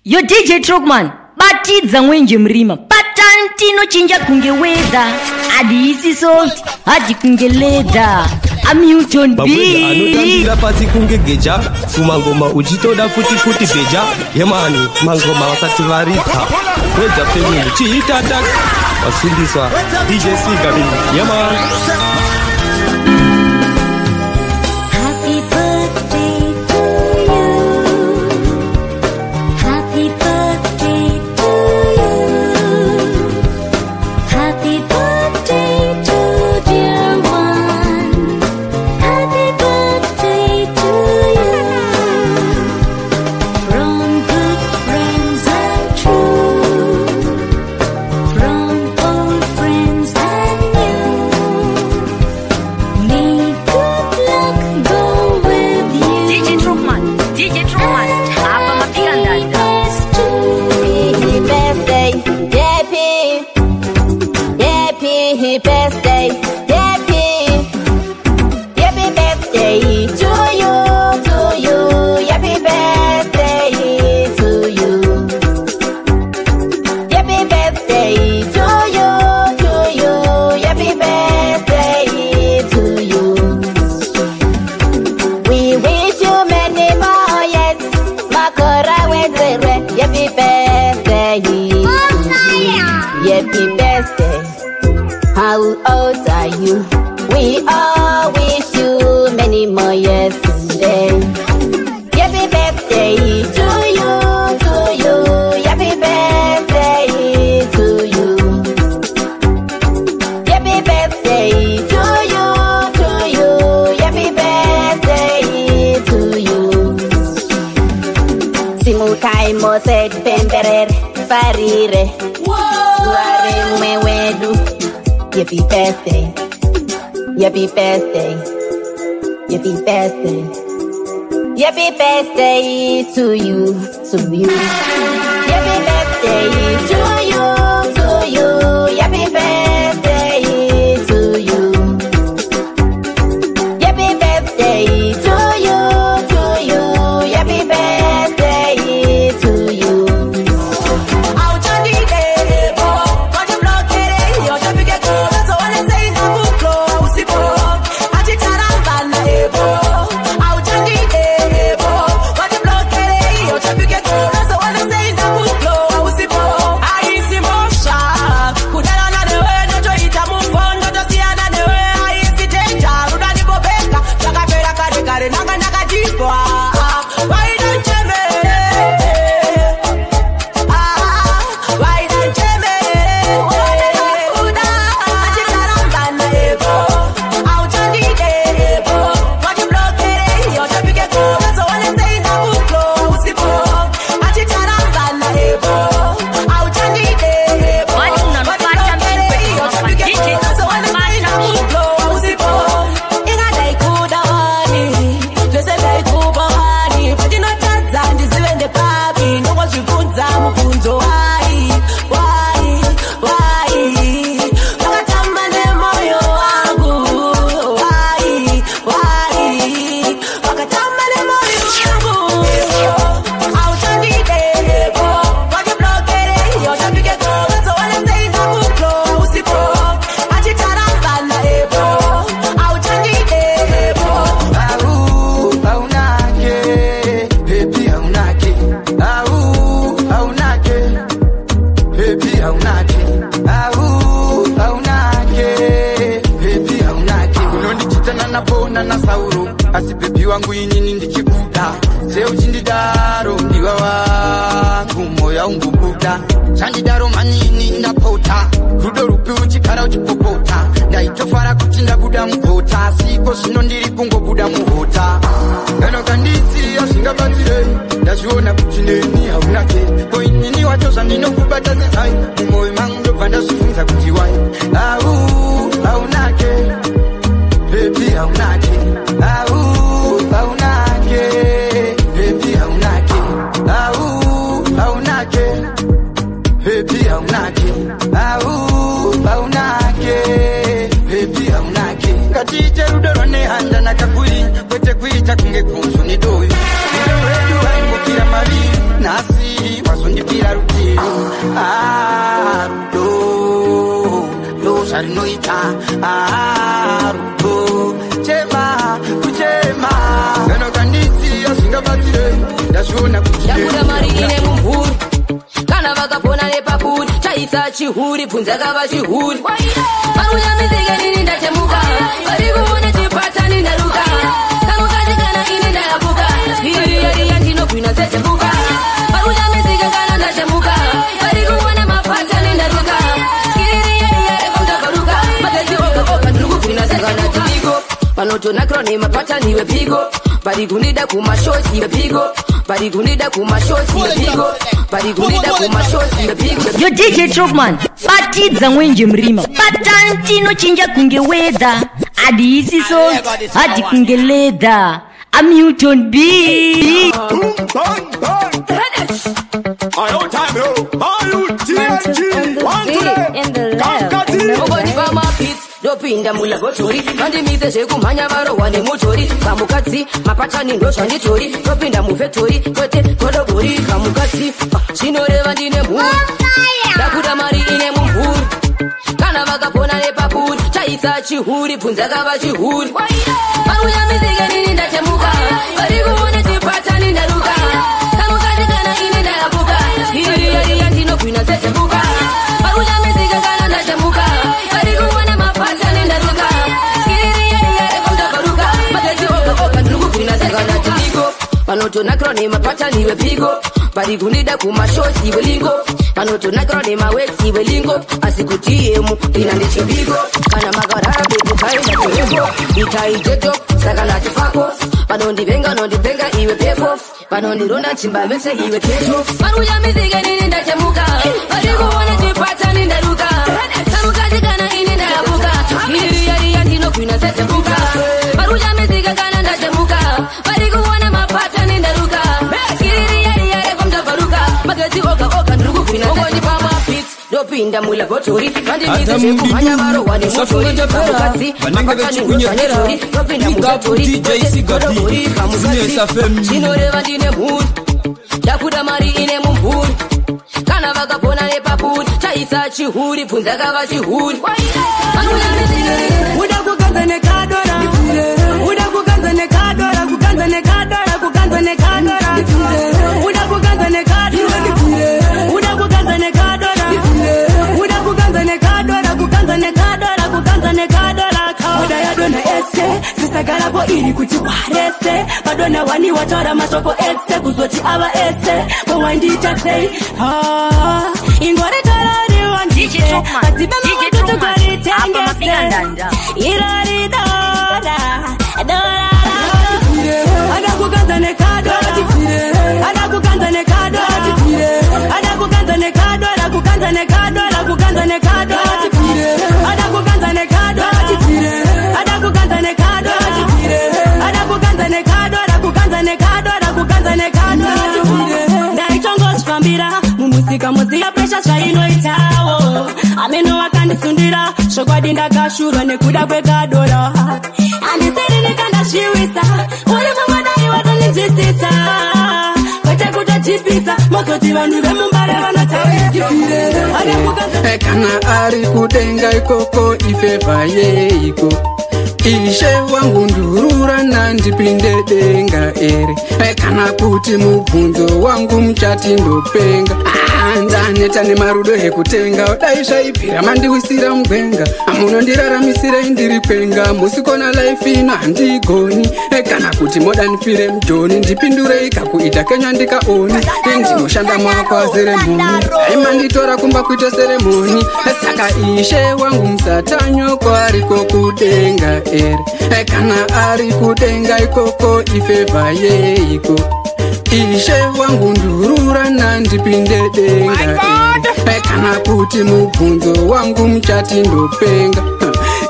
Yo DJ Trokman, batidza mwenje murima. Patantinochinja kunge weather. Hadisi soft, hadi kunge leather. I'm Newton Mabweza B. anotambira pasi kunge geja, kumangoma uchitoda futi futi bheja. Yemani mangoma vasati varipha Wedza family chiitata vasundiswa DJ Siga yemani. Happy birthday to you. Happy birthday to you. Happy birthday to dear one. Happy birthday to you. From good friends and true. From old friends and new. May good luck go with you. DJ Trokman, DJ Trokman, apa mapika ndanda. Happiness too. Happy birthday, happy, happy birthday, happy, happy birthday to you, happy birthday to you, happy birthday to you, happy birthday to you. We wish you many more years, Makora wedzerwe, happy birthday. Happy birthday. How old are you? We all wish you many more years today. Happy birthday to you, to you. Happy birthday to you. Happy birthday to you, to you. Happy birthday to you. Simukai mose pemberere farire. Zuva rimwe wedu. Happy birthday. Happy birthday. Happy birthday. Happy birthday to you, to you. Happy birthday to you, to you. Happy birthday to you. Happy birthday to you, to you. Happy birthday to you. Wani unanopata mshikwe DJ Trokman, Au, haunake, baby haunake. Au, haunake, baby haunake. Au, haunake, baby haunake. Unondichitana napona na Sauro, asi baby wangu inini ndichikuda. Seuchindidaro ndiwa wangu moyo ungubuda. Chandidaro manini ndapota, rudo rupi uchikara uchipopota. Ndaitofara kuti ndabuda mugota, siko zvino ndiri kungobuda muhota. Kana ukandisiya zvingabatsirei, ndazviona kuti neni haunake. Ko inini wacho zvandinokubata sezai, mumwoyo mangu ndobva ndazvibvunza kuti wai. Au, haunake, baby haunake. Au, haunake, baby haunake. Au, haunake, baby haunake. Au, haunake, baby haunake. Ngatiite rudo rwanehanda nakakuri, kwete kuita kunge kunzu nedoyo. Rudo rwedu rwaimbokira maviri, nhasi Wakazondipira rutendo. Ah, rudo ndozvarinoita. Ah, rudo chema kuchema kana ukandisiya zvingabatsire ndazviona kuti Ndabuda mari ine mumvuri kana vakapona nepapuri chaisa chihuri bvunza kava chihuri varunyamizike nini ndachemuka vari kuona chipatani ndaruka kamukati kana ini ndayabuka iriyariya ndinogwina sechebuka varunyamizike kana ndachemuka vari kuona mapatani ndaruka iriyariya rekomndavaruka magezi oga oga ndiri kugwina sekana chipiko vanotonakirwa nemapatani wepiko vari kunida kumashosi wepiko vari kunida kumashosi wepiko vari kunida kumashosi wepiko. Yo DJ Trofman, batidza mwenje murima. Patani tinochinja kunge weather. Hadiisi soft, hadi kunge leather. I'm Newton B. Ongonipa mapits ndopinda mulaboratory vandimise zvekumhanya varohwa nemutori kamukadzi mapatani ndozvanditori ndopinda mufactory kwete godobori kamukadzi zvinoreva ndine mhuri ndakuda mari ine mumvuri kana vakapona nepapuri chaisa chihuri bvunza kava chihuri varunyamizike nini ndachemuka vari kuona chipatani ndaruka kamukati kana ini ndayabuka iriyariya ndinogwina sechebuka varunyamizike kana ndachemuka vari kuona mapatani ndaruka iriyariya rekomndavaruka magezi oga oga ndiri kugwina sekana chipiko vanotonakirwa nemapatani wepiko vari kunida kumashosi welingo vanotonakirwa nemawetsi welingo asi kuti yemu ina ndechipiko kana makarara bekukaenda chirepo itaijeto saka ndachifako vanondivenga nondipenga iwe pepo vanondironda chimba vese iwe keto varunyamizike nini ndachemuka vari kuona chipatani ndaruka kamukati kana ini ndayabuka iriyariya ndinogwina sechebuka varunyamizike kana ndachemuka vari kuona mapatani ndaruka iriyariya rekomndavaruka magezi oga oga ndiri kugwina ongondipa mapits ndopinda mulaboratory vandimise zvekumhanya varohwa nemutori kamukadzi Vanenge mapatani vechikunyepera. ndozvanditori ndopinda Big up mufactory DJ kwete Sigapi. godobori kamukadzi Sinesa Family. zvinoreva ndine mhuri ndakuda mari ine mumvuri kana vakapona nepapuri chaisa chihuri bvunza kava chihuri Uda kukanza nekadora, uda kukanza nekadora, kukanza nekadora, kukanza nekadora, uda kukanza nekadora, uda kukanza nekadora, uda kukanza nekadora, kukanza nekadora, kukanza nekadora. Oda yadona ese, sisagarapo iri kuti warese, padona wani wataura mashoko ese, kuzoti ava ese, kowandiita sei? Ah, ingori tororiwa DJ Trofman, Katsibe DJ makututu Trofman, apa mapinga ndanda. Irori dora, dora. Ada kukanza nekadora, ada kukanza nekadora, ada kukanza nekadora, kukanza nekadora, kukanza nekadora, ada kukanza nekadora, ada kukanza nekadora, ada kukanza nekadora, kukanza nekadora, kukanza nekadora. Ndaichongozvifambira mumusika muziya presha zvainoitawo ameno vakandisundira zvokwadi ndakashurwa nekuda kwekadora handisiri ndikandazviwisa uri mumwe dai watondinzwisisa kwete kutojipisa mozoti vanhu vemumbare vanotaura. Kana ari kudenga ikoko ifevha yeiko ishe wangu ndururana ndipinde denga ere kana kuti mubvunzo wangu muchati ndopenga. Ah, ndaneta nemarudo ekutenga dai zvaibvira mandiwisira mugwenga munondiraramisirei ndiri kwenga musikona life ino handigoni kana kuti modanifire mujoni ndipindurei kakuita kenya ndikaoni ndinoshanda mwako azere mhoni aimanditora kumba kuite seremoni saka ishe wangu musatanyoko ariko kudenga ere kana ari kudenga ikoko ifevha yeiko ishe wangu ndururana ndipinde denga ere kana kuti mubvunzo wangu muchati ndopenga.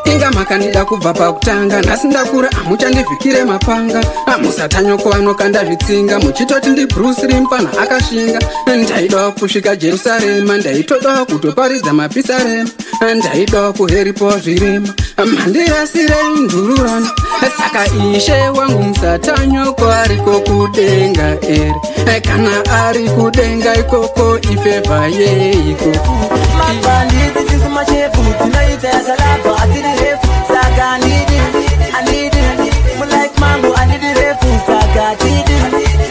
Inga makandida kubva pakutanga, nhasi ndakura hamuchandivhikire mapanga. Musatanyoko anokanda zvitsinga, muchitoti ndiBruce Lee mufana akashinga. Ndaidawo kusvika Jerusarema, ndaitodawo kutoparidza mapisarema, ndaidawo kuheripo zvirema, mandirasirei ndururana. Saka ishe wangu musatanyoko ariko kudenga ere? Kana ari kudenga ikoko ifevha yeiko? Mabhanditi tisu mashefu, tinoita yasalabha atiri refu. Saka andidi, andidi, mulike mangu andidi refu. Saka atidi,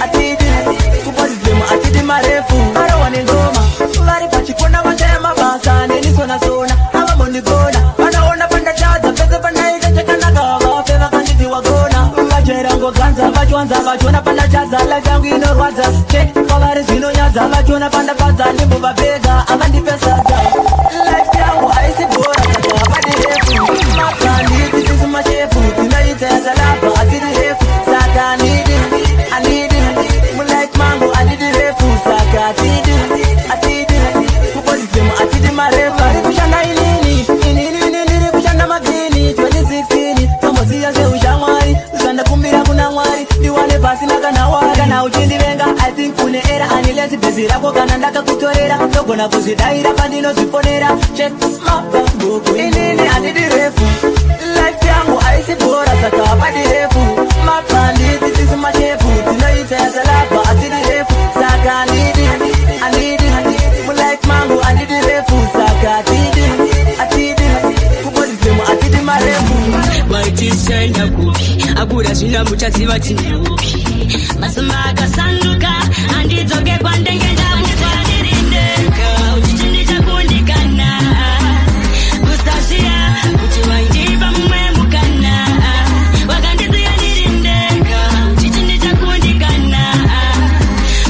atidi, kupozizemu atidi marefu. Arowa nengoma, vari pachikona vashaya mabasa. Neni sona sona, avambondigona. Vanoona pandachadza, pese pandaita chakanaka vafe vakanditi wagona. Vachera ngoganza, vachiwanza, vachiona pandachadza. Life yangu inorwadza, che kwavari zvinonyadza. Vachiona pandafadza, ndimbovapedza, avandipe sadza. Life yangu haisi bhora, saka havadi refu. Mabhanditi tisu mashefu, tinoita yasalabha atiri refu. Saka andidi, andidi, mulike mangu andidi refu. Saka atidi, atidi, kupozizemu atidi marefu. Ari kushanda inini, inini ndiri kushanda magini. 2016, tomboziya zveushamwari, zvandakumbira kuna Mwari, ndiwane pasina kana wari. Kana uchindivenga, I think une era unless bhezi rako kana ndakakutorera. Ndogona kuzvidaira pandinozvifonera. Check mabambuku, inini handidi refu. Life yangu haisi bhora, saka hapadi refu. Mabhanditi tisu mashefu, tinoita yasalabha atiri refu. Saka andidi, andidi, mulike mangu andidi refu. Saka atidi, atidi, kupozizemu atidi marefu. Waitisaenda kupi, akura zvina muchaziva tindeupi. Masamba akasanduka, handidzoke kwandenge ndamutswa ndirindeka. Uchichi ndichakundikana, kusaziya kuti waindipa mumwe mukana. Wakandiziya ndirindeka, uchichi ndichakundikana,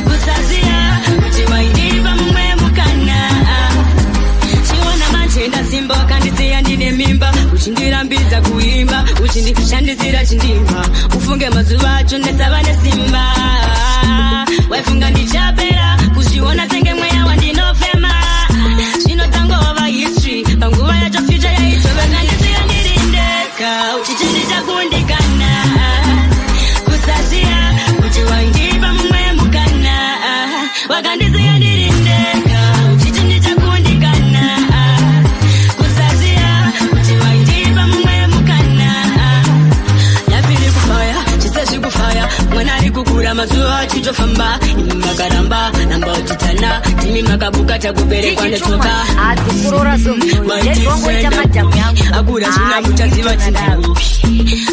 kusaziya kuti waindipa mumwe mukana. Chiona manje ndasimba, wakandisiya ndine mimba, uchindirambidza kuimba, uchindishandisira chindimba. Ufunge mazuva acho ndesava nesimba, waifunga ndichapera kuzviona senge mweya wandinofema. Zvino dzangova history, panguva yacho future yaitove. Ngandisiya ndirindeka, uchichi ndichakundikana, kusaziya kuti waindipa mumwe mukana. Wakandisiya ndirindeka, uchichi ndichakundikana, kusaziya kuti waindipa mumwe mukana. Yafiri kufaya, chisezvi kufaya, mwana ari kukura mazuva achitofamba. Imi makaramba, namba uchitana, timi makabuka takuberekwa netsoka. Akura zvina muchaziva tindeupi.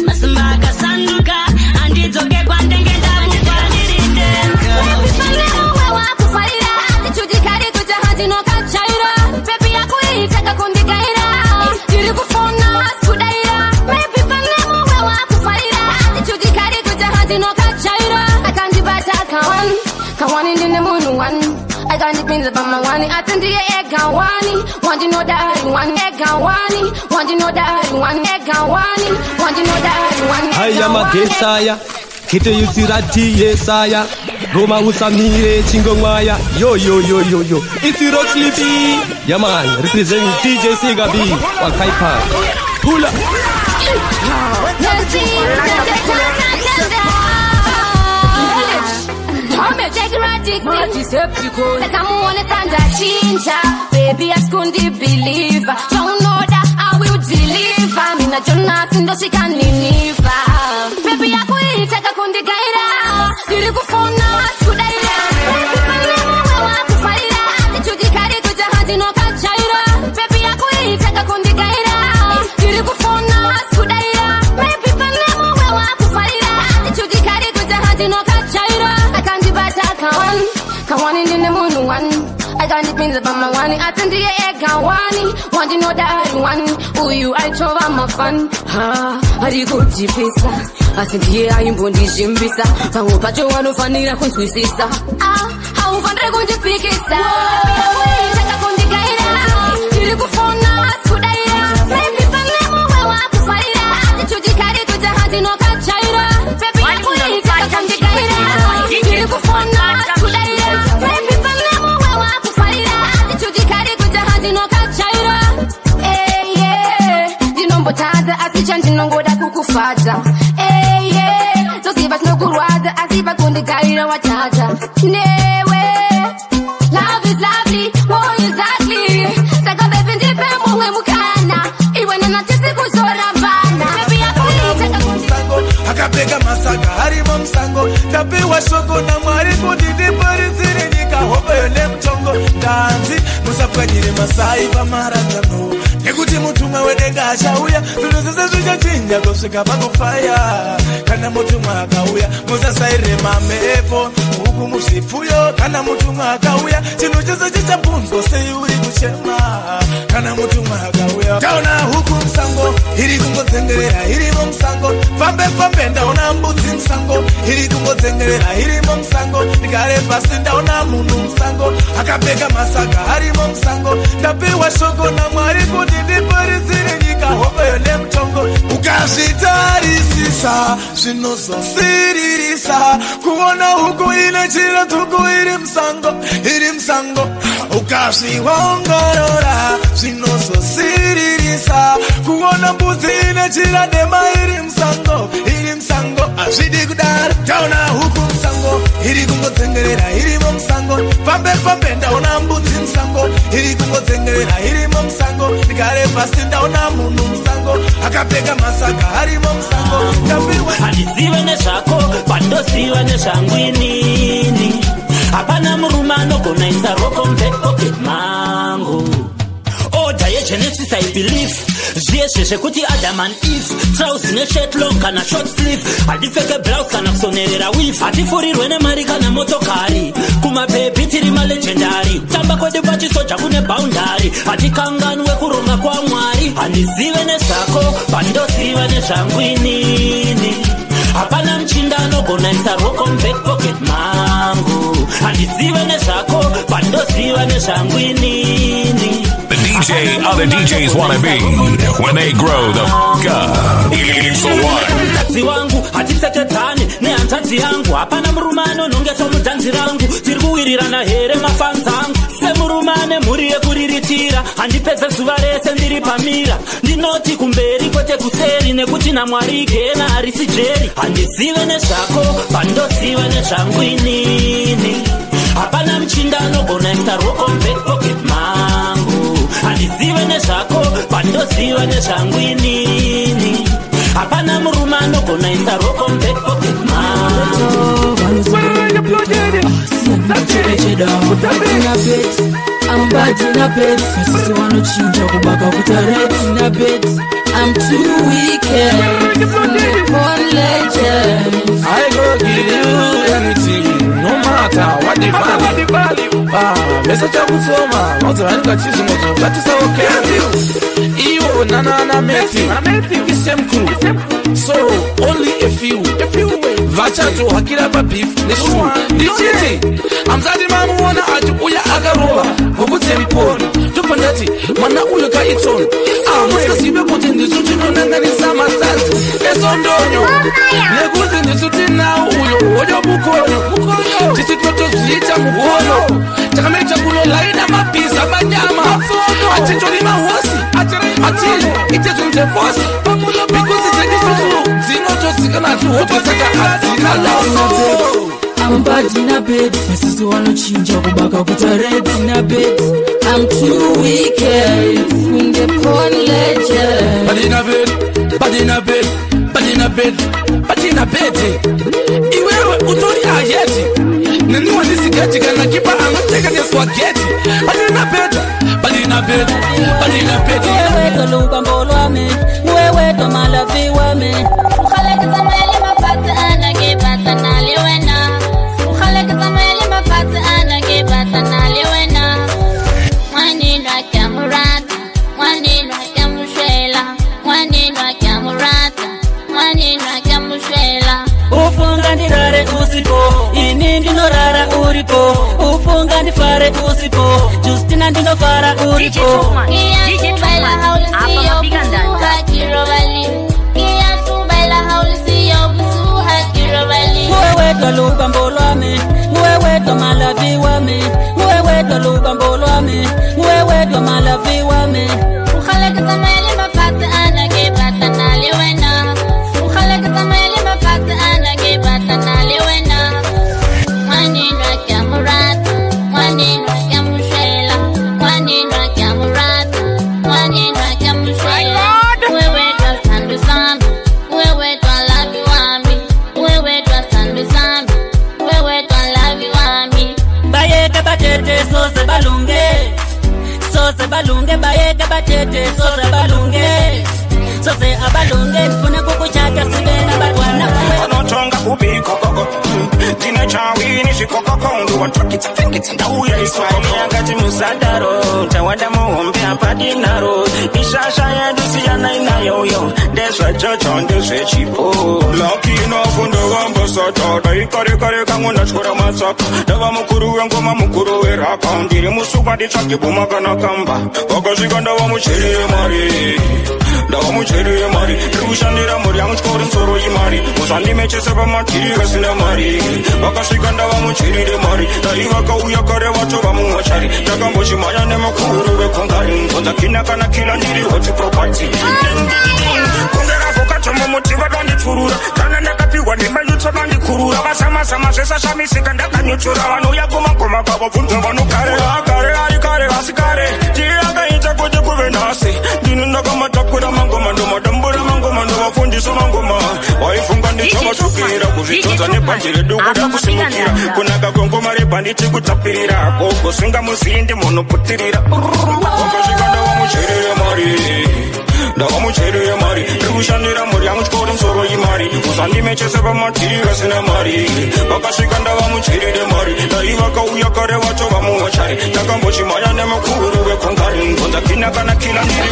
Masimba akasanduka, handidzoke kwandenge ndamutswa ndirindeka. Wakufarira atichudikari kuti handinokachaira. Pepi yakuita kakundigaira, ndiri kufona kudaira. Maybe pane mumwe wakufarira atichudikari kuti handinokachaira. Akandibata kawani kawani, ndine munhu wani akandipinza pamawani, asi ndiye ega wani wandinoda ari wani, ega wani wandinoda ari wani, ega wani wandinoda ari wani. Haya magetsaya, kete yusirati yesaya, goma usamire chingomwaya. Yo yo yo yo yo, it's Rock Sleepy. Yeah man, represent DJ Sega B wakaipa pula. Ndachinja baby, asikundibhilivha chaunoda I will deliver. Mina Jonas ndosvika niniva. Baby yakuita kakundigaira, ndiri kufona kudaira. Baby pane mumwe wakufarira atichudikari kuti handinokachaira. Baby yakuita kakundigaira, ndiri kufona kudaira. Baby pane mumwe wakufarira atichudikari kuti handinokachaira. Akandibata kawani kawani, ndine munhu wani akandipinza pamawani, asi ndiye ega wani wandinoda ari wani. Uyu aitova mafani. Ha, ari kujipisa, asi ndiye aimbondizvimbisa. Pamwe pacho wanofanira kunzwisisa. Ah, haufaniri kundipikisa. Chakakundigaira, ndiri kufona kudaira. Maybe pane mumwe wakufarira atichudikari kuti handinokachaira. Baby yakuita kakundigaira, ndiri kufona kudaira. Maybe pane mumwe wakufarira atichudikari kuti handinokachaira. Eh, yeah, ndinombota ndinongoda kukufadza. Eye, toziva tinokurwadza asi pakundigarira watata. Newe, love is lovely, oh exactly. Saka baby ndipe mumwe mukana, iwe nana tisi kuzorambana. Baby yakuita kakundisango, akapfeka masaga arimo musango. Ndapiwa shoko naMwari kuti ndiparisire nyika hope nemutongo. Ndanzi musapwanyire masai pamaradzano, nekuti mutumwa wedenga achauya. Zvinhu zvese zvichachinja kusvika pakufaya. Kana mutumwa akauya musasaire mamhepo huku muzvipfuyo. Kana mutumwa akauya chinhu chese chichabvunzwa sei uri kuchema. Kana mutumwa akauya ndaona huku musango iri kungotsengerera irimo musango. Fambe fambe ndaona mbudzi musango iri kungotsengerera irimo musango. Ndigare pasi ndaona munhu musango akapfeka masaga arimo musango. Ndapiwa shoko naMwari kuti ndiparisire nyika hope nemutongo. Ukazvitarisisa zvinozosiririsa kuona huku ine chiratuku iri musango, iri musango. Ukazviongorora zvinozosiririsa kuona mbudzi ine chiradema iri musango, iri musango. Hazvidi kudaro. Ndaona huku musango iri kungotsengerera irimo musango. Fambe fambe ndaona mbudzi musango iri kungotsengerera irimo musango. Ndigare pasi ndaona munhu musango akapfeka masaga arimo musango. Handizive nezvako pandoziva nezvangu inini. Hapana murume anogona isa roko muback mangu. Order yeGenesis I believe zviyezve zvekuti Adam and Eve, trouse neshirt long kana short sleeve. Handipfeke blouse kana kusonerera weave. Hatifurirwe nemari kana motokari. Kumabhebhi tiri malegendary. Tamba kwedu pachisoja kune boundary. Hatikanganwe kuronga kwaMwari. Handizive nezvako pandoziva nezvangu inini. Hapana muchinda anogona isa roko muback pocket mangu. Handizive nezvako pandoziva nezvangu inini. The DJ other DJs wanna be when they grow the f up. It's the one. Mukadzi wangu hatitsekedzane nehanzvadzi yangu. Hapana murume anonongesa mudhanzi rangu. Tiri kuwirirana here mafanzi angu? Semurume ane mhuri yekuriritira, handipedze zuva rese ndiri pamira. Ndinoti kumberi kwete kuseri, nekuti naMwari gena harisi jeri. Handizive nezvako pandoziva nezvangu inini. Hapana muchinda anogona isa roko muback pocket mangu. Handizive nezvako pandoziva nezvangu inini. Hapana murume anogona isa roko muback pocket mangu. I'm bad in a bed. Sisi wanochinja kubaka kuta red in a bed. I'm too wicked. Born legend. I go give you anything, no matter what the value. Ah, message kusoma, moto chizungu batisa okay. Iwo na na na Matthew, the same crew. So only a few. Vachato hakira pa beef neshu. Ndichiti, amzadi mamuona ati uya akarova, hokutemponi. Topandati, mwana uyo ka itson. Ah, musikasibe kuti ndisu tinonanganisa masanzi. Esondonyo. Nekuti ndisu tinawo uyo, oyo mukono. Tisi totozviita mukono. Takamecha kunolaina mapisa manyama. Achitori mahosi. Ati ite zvinhu zvefosi. Because dzekisusu dzinotozikana hotwa saka hadzina loso. I'm bad in a bed. Sisi wanochinja kubaka kuta red in a bed. I'm too wicked. Kunge porn legend. Bad in a bed, bad in a bed, bad in a bed, bad in a bed. Iwewe utori ayeti. Neni wandisigeti kana kipa anoteka neswageti. Bad in a bed, bad in a bed, bad in a bed. Wewe lubambo lwami, wewe ndo malavi wami. Ukhaleke tsamele mafatsi ana ke batlana le wena. Ukhaleke tsamele mafatsi ana ke batlana le wena. Ngwanenwa ke a mo rata, ngwanenwa ke a mo shwela, ngwanenwa ke a mo rata, ngwanenwa ke a mo shwela. Ufunga ndirare usipo, ini ndinorara uripo. Ufunga ndifare usipo, Justina ndinofara uripo. Ngiyakubela hawulisiyo busuha kirobali. Ngiyakubela hawulisiyo busuha kirobali. Wewe ndo lubambo lwami, wewe ndo malavi wami, wewe ndo lubambo lwami, wewe ndo malavi wami. Ukhaleke tsamele mafatsi ana ke batlana le wena. Bayeke batete soze balunge, soze balunge, bayeke batete soze balunge, soze abalunge, ndifuna kukuchata sibe nabantwana. Anotonga kubikokoko ndine chawini zvikokoko ndowatsvakitsa ndauya iswani musadaro tawanda muhombe apadinaro ishasha yedu siyanai nayoyo ndezvajojo ndezvechipo lakinafundovambasata dai kare kare kamwe ndatyora matsaka ndava mukuru wengoma mukuru werapa ndiri musuka nditsvage boma kana kamba vakasvika ndava mucheri yemari ndava mucheri yemari ndiri kushandira mhuri yangu tyori musoro imari musandimechese pamatiri vasina mari vakasvika ndava mucheri remari dai vakauya kare vatova mumochari ndakambochimhanya nemukuru wekongari nzonza kina kana kila ndiri hoti propati kunge ravhokatomo vadonditurura kana ndakapiwa nemayutso vandikurura vasamazama zvesashamisika ndakanyutsura vanouya kumagoma kwavo bvunzo vanokare akare ari kare asi kare ndiye akaita kuti kuve nhasi ndini ndakamatakura mangoma ndomadambura mangoma ndovafundisa mangoma waifunga ndichavachokera kuzvitonza nebhanje redu kuda kusimukira kunaka kwengoma rebhanditi kutapirira gogosunga muzindi munoputirira wakasvika ndava mucherere mari ndava mucheri yemari ndiri kushandira mhuri yangu tyori musoro imari usandimechese pamatiri vasina mari vakasvika ndava mucheri remari dai vakauya kare vatova mumochari ndakambochimhanya nemukuru wekongari nzonza kina kana kila ndiri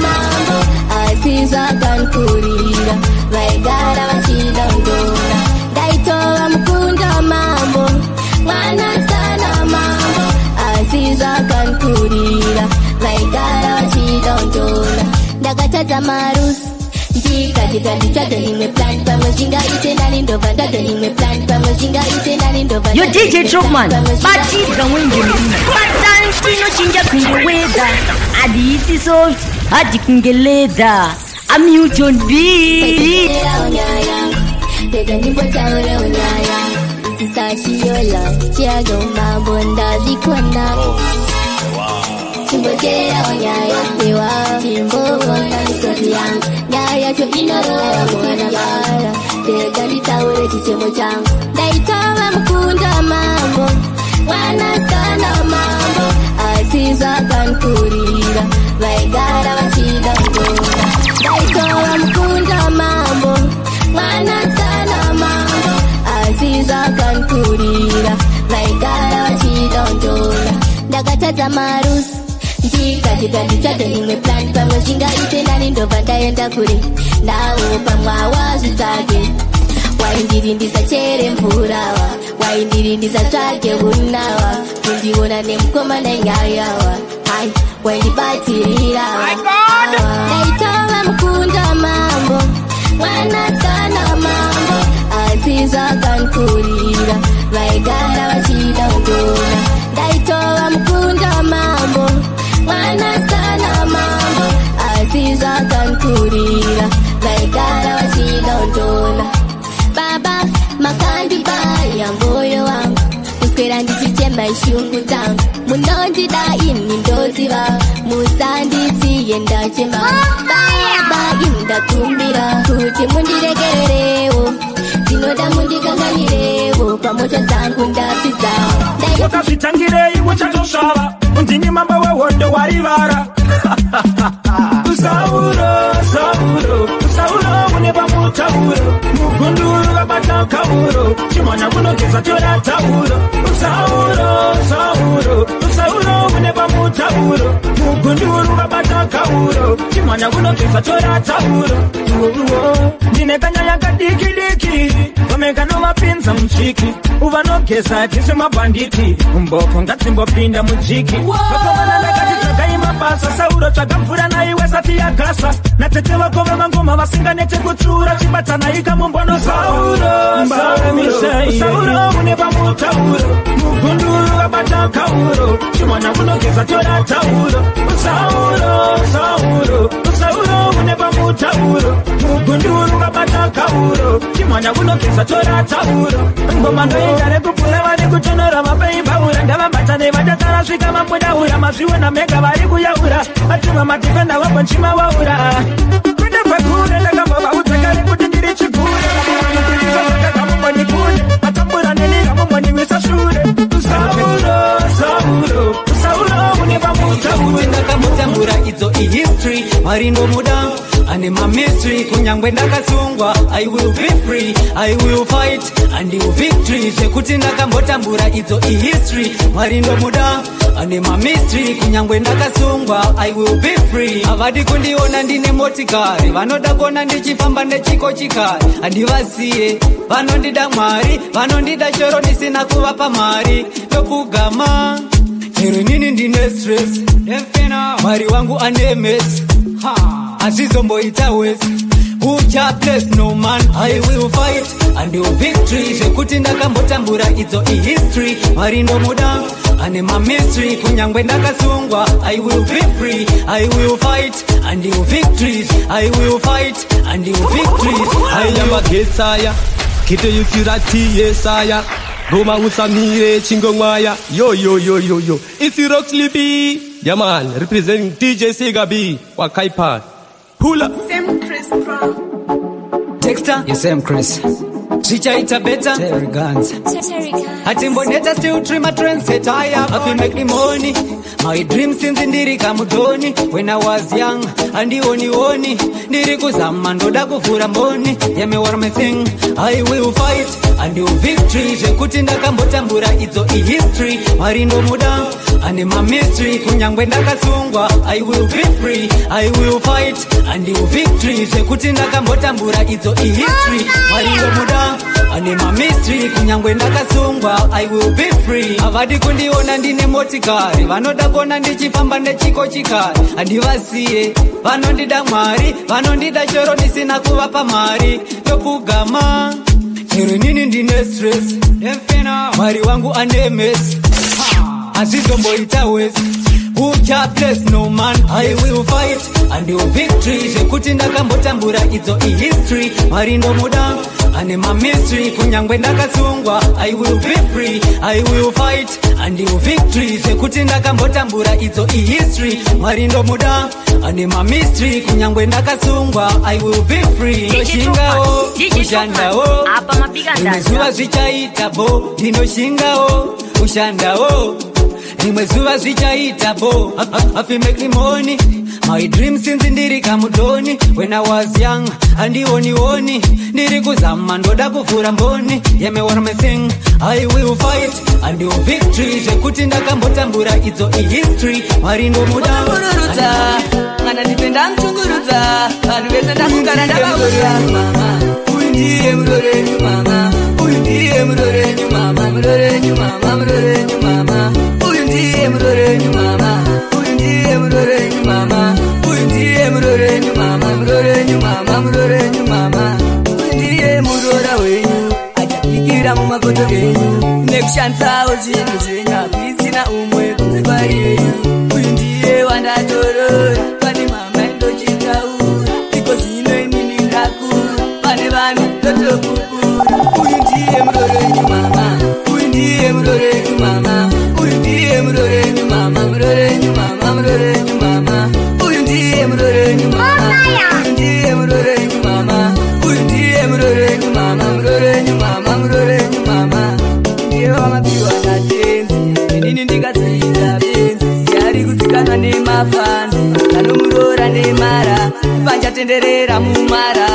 mambo asi zvakankurira vaigara vachidondora ndaitova mukunda mambo mwanasikana mambo asi zvakankurira vaigara vachidondora ndakatadza marusi ndikati ndichato imwe plan pamwe zvingaite nani ndobva ndato imwe plan pamwe zvingaite nani ndobva Yo DJ Trokman, batidza mwenje murima. Batani tinochinja kunge weather. Hadisi soft, hadi kunge leather. I'm Newton B. Rega ndimbotaurewo nyaya Sisashiyola chiago mambo ndazvikona Chimboteerawo nyaya ewa chimboona misodzi yangu nyaya yacho inorova mwana bara Rega nditaure chichemo changu Ndaitova mukunda mambo mwanasikana mambo asi zvakankurira vaigara vachida kundona Ndaitova mukunda mambo mwanasikana mambo asi zvakankurira vaigara vachidondora Ndakatadza marusi ndikati ndichato imwe plan pamwe zvingaite nani ndobva ndaenda kure nawo pamwe awazvitsvage waindiri ndisachere mvurawa waindiri ndisatsvage unawa kundiona nemukomana nyayawa ai waindibatirirawa Ndaitova mukunda mambo mwanasikana mambo asi zvakankurira vaigara vachida kundona Ndaitova mukunda mambo mwanasikana mambo asi zvakankurira vaigara vachidondona Baba makandibaya moyo wangu kuswera ndichichema ishungu dzangu munondida ini ndoziva musandisiye ndachema Baba ini ndakumbira kuti mundiregerewo ndinoda mundikanganirewo pamoto dzangu ndapfidza Wakazvitangirei uchatosvava ndini mambo wehondo warivara Sauro, Sauro, Sauro une pamutauro mugunduru vabata kauro chimwana kunogeza tora tauro Sauro, Sauro, Sauro une pamutauro mugunduru vabata kauro chimwana kunogeza tora tauro Ndine kanyaya kadiki diki vamekanovapinza muchiki uvanogeza tisi mabhanditi mboko ngatsimbopinda mujiki vakomana ndakati tsvakai mabasa Sauro tsvaga mvura naiwe sati yakasa natete vako vemangoma vasinganete kutsura chibatanai kamumbono Sauro, Sauro, Sauro une pamutauro mugunduru vabata kauro chimwana kunogeza tora tauro Sauro, Sauro, Sauro une pamutauro pamutauro, mugunduru kabata kauro, chimwanya kunogeza tora tauro. Ngoma ndoita rekupura vari kutonora vapeimbaura, ndavabata nevatatara svika mabudaura, mazviona mega vari kuyaura, vatumwa madhifenda vabonchima waura. Kuenda kwekure ndakambovaudza kare kuti ndiri chigure, kamumbonikunde vatambura neni kamumboniwisa shure. Sauro, Sauro, Sauro une pamutauro. Ndakamutambura idzo ihistory, Mwari ndomuda ane mamystery, kunyangwe ndakasungwa I will be free, I will fight and you victory. Zvekuti ndakambotambura idzo ihistory, Mwari ndomuda ane mamystery, kunyangwe ndakasungwa I will be free. Havadi kundiona ndine motikari, vanoda kuona ndichifamba nechikochikari, handivasiye vanondida Mwari, vanondida chero ndisina kuvapa mari. Ndopfugama chero inini ndine stress, Mwari wangu ane mess, hazvizomboita wese. Ucha bless no man, I will fight and you victory. Zvekuti ndakambotambura idzo ihistory, Mwari ndomuda ane mamystery, kunyangwe ndakasungwa I will be free, I will fight and you victory, I will fight and you victory. Aya magetsaya kite yutsirati yesaya goma usamire chingomwaya yo yo yo yo yo. It's Rock Sleepy, yeah man, representing DJ Sega B wakaipa hula. Same Chris Brown. Dexter, yes, same Chris. Zvichaita better. Terry Guns. Atimboneta still trim my trendsetter. I have make the money. My dream since ndiri kamudoni. When I was young, andioni oni. Ndiri kuzama ndoda kuvhura mboni. Yeah, me what me sing. I will fight and you victory. Zvekuti ndakambotambura idzo ihistory. Mwari ndomuda ane mamystery, kunyangwe ndakasungwa I will be free, I will fight and you victory. Zvekuti ndakambotambura idzo ihistory. Mwari ndomuda ane mamystery, kunyangwe ndakasungwa I will be free. Havadi kundiona ndine motikari, vanoda kuona ndichifamba nechikochikari, handivasiye vanondida Mwari, vanondida chero ndisina kuvapa mari. Ndopfugama chero inini ndine stress, Mwari wangu ane mess, hazvizomboita wese. Ucha bless no man, I will fight and you victory. Zvekuti ndakambotambura idzo ihistory, Mwari ndomuda ane mamystery, kunyangwe ndakasungwa I will be free, I will fight and you victory. Zvekuti ndakambotambura idzo ihistory, Mwari ndomuda ane mamystery, kunyangwe ndakasungwa I will be free. Ndoshingawo kushandawo, rimwe zuva zvichaita bo. Ndinoshingawo kushandawo, rimwe zuva zvichaita bo. Afi make the money. My dream since ndiri kamudoni. When I was young, andioni oni. Ndiri kuzama ndoda kuvhura mboni. Yeah, me what me sing. I will fight and you victory. Zvekuti ndakambotambura idzo ihistory. Mwari ndomuda. Mwana ndipenda mchungurudza. Vanhu vese ndakugara ndavaudza. Mama, uyu ndiye murorenyu mama. Uyu ndiye murorenyu mama. Murorenyu mama, murorenyu mama. Uyu ndiye murorenyu mama. Uyu ndiye murorenyu mama. Uyu ndiye murorenyu mama. Murorenyu mama, murorenyu mama. Uyu ndiye murora wenyu. Achapikira mumakoto enyu. Nekushandisawo zvinhu zvenyu. Hapisina umwe kunze kwaiyeyu. Uyu ndiye wandatorora. Pane mama ndochitaura. Iko zvino inini ndakura. Pane vanhu ndotopupura. Uyu ndiye murorenyu mama. Uyu ndiye murorenyu mama. Uyu ndiye murorenyu mama. Murorenyu mama, murorenyu mama. Uyu ndiye murorenyu mama. Uyu ndiye murorenyu mama. Uyu ndiye murorenyu mama. Murorenyu mama, murorenyu mama. Ndiye wamapiwa natenzi. Inini ndikadzoita benzi. Yari kuzikanwa nemafanzi. Anomurora nemara. Panchatenderera mumara.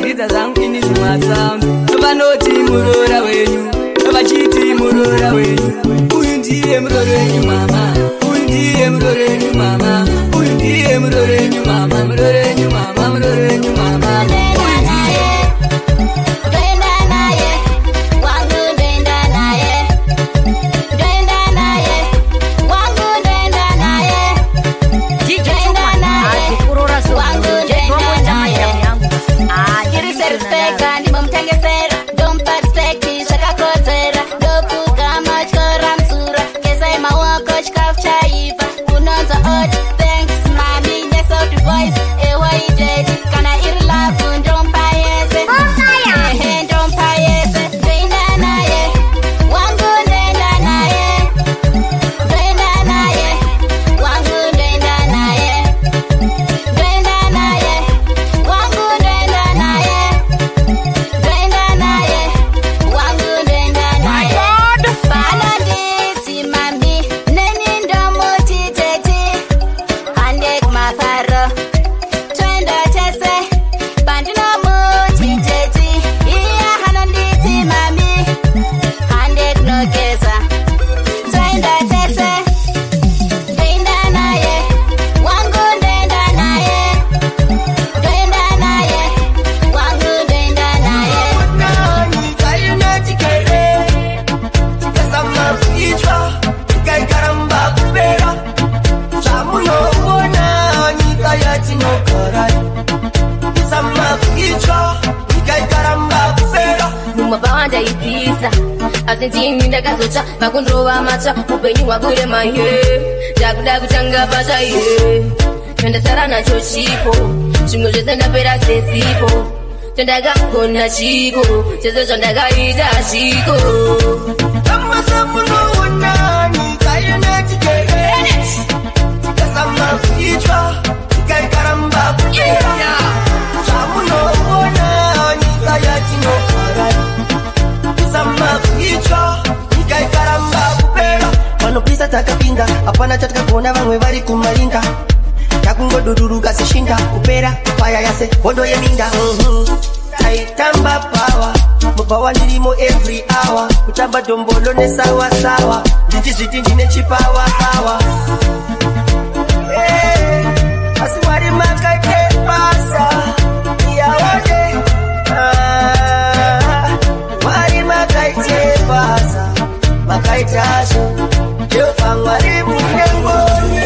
Ridza zangu ini zvimasound. Vanoti murora wenyu. Vachiti murora wenyu. Uyu ndiye murorenyu mama. Uyu ndiye murorenyu mama. Uyu ndiye murorenyu mama. Murorenyu mama, murorenyu mama. Uyu ndiye. Ndoenda naye, wangu ndoenda naye. Ndoenda naye, wangu ndoenda naye. Ndoenda naye, wangu ndoenda naye. Ndiri respect, ndimomutengesera. Ndomupa respect zvakakodzera. Ndopfugama tyora mzura. Gezai maoko chikafu chaipa. Unonzwa oti thanks mami nesoft voice. Ewa ijedi. Asi ndini ndakazotsva vakundrova matsva upenyu hwakurema ye ndakuda kutanga patsva ye chandasara nacho chipo zvimwe zvese ndapera sesipo chandakagona chiko chese zvandakaita chiko Vanopisa takapinda hapana chatakagona vamwe vari kumaringa takungoduduruka seshinda kupera paya yase hondo yeminda. Taitamba pawa mubhawa ndirimo every hour kutamba dombolo nesawasawa ndichizviti ndine chipawa pawa. Asi Mwari makaite basa yaone. Mwari makaite basa makaita so Jehovha Mwari mune ngoni.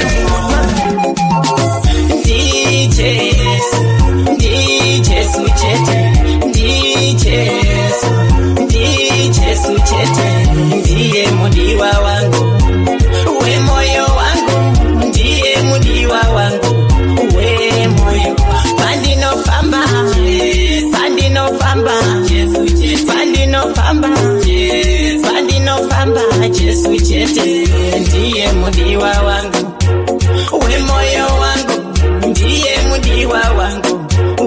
Ndijesu chete, ndijesu, ndijesu chete, ndiye mudiwa wangu, we moyo wangu, ndiye mudiwa wangu, we moyo. Pandinofamba, pandinofamba, pandinofamba, pandinofamba, Jesu chete, ndiye mudiwa wangu, we moyo wangu, ndiye mudiwa wangu,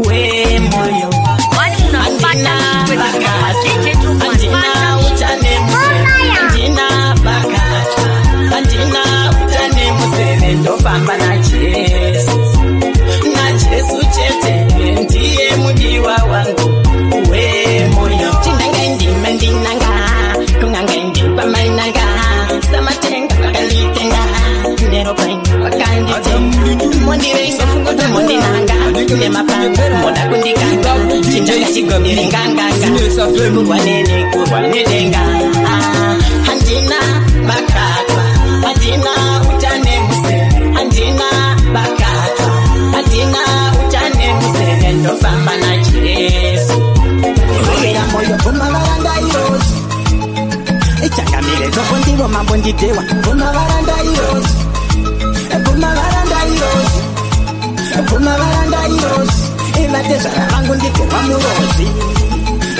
we moyo. Andina utane museve, andina bakatwa, andina utane museve, ndofamba na Jesu, na Jesu chete, ndiye mudiwa wangu, we moyo. Chinanga ndime ndinanga, kunganga ndipa mainanga, samatenga pakanditenga, ndero pain pakanditenga, mondivenga mondinanga, nemapanga moda kundikanga, chinanga chigomiringanganga, kurwa neni kurwa nedenga. Handina bakatwa, handina utane museve, handina bakatwa, handina utane museve, ndofamba na Jesu. Vayera moyo bvuma varanda irozi changamire tsoko ndivo mambo ndidhewa bvuma varanda irozi bvuma varanda irozi bvuma varanda irozi ivatezvara vangu ndidhewa murozi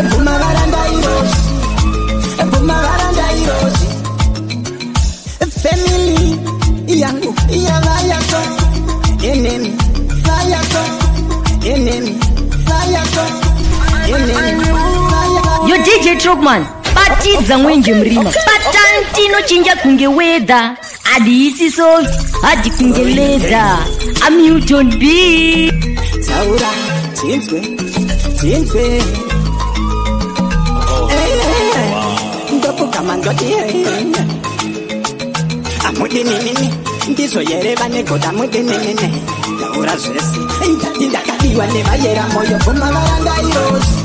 bvuma varanda irozi bvuma varanda irozi family yangu yava yako inini vayako inini vayako inini. Yo DJ Trogman, batidza mwenje murima batantino chinja kunge weather adisi soft hadi kunge leather I'm Newton B. Taura tinzwe tinzwe ndopukama ndoti amudinini ndizoyereva negoda mudinini taura zvese ndati ndakadiwa nevayera moyo bvuma varanda irozi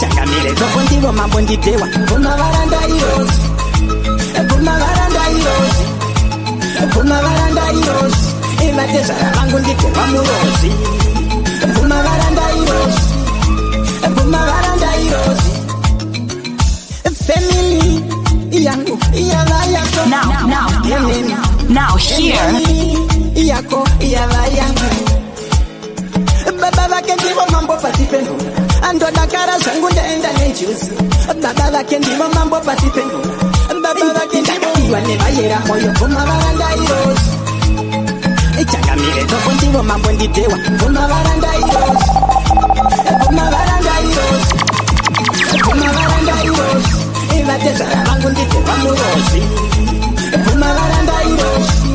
changamire tsoko ndivo mambo ndidhewa bvuma varanda irozi bvuma varanda irozi bvuma varanda irozi ivatezvara vangu ndidhewa murozi bvuma varanda irozi bvuma varanda irozi family yangu yava yako Now here yako yava yangu baba vake ndivo mambo pasi pemvura andodakara zvangu ndaenda nenjuzu baba vake ndivo mambo pasi pemvura baba vake ndakadiwa nevayera moyo bvuma varanda irozi changamire tsoko ndivo mambo ndidhewa bvuma varanda irozi bvuma varanda irozi bvuma varanda irozi ivatezvara vangu ndidhewa murozi bvuma varanda irozi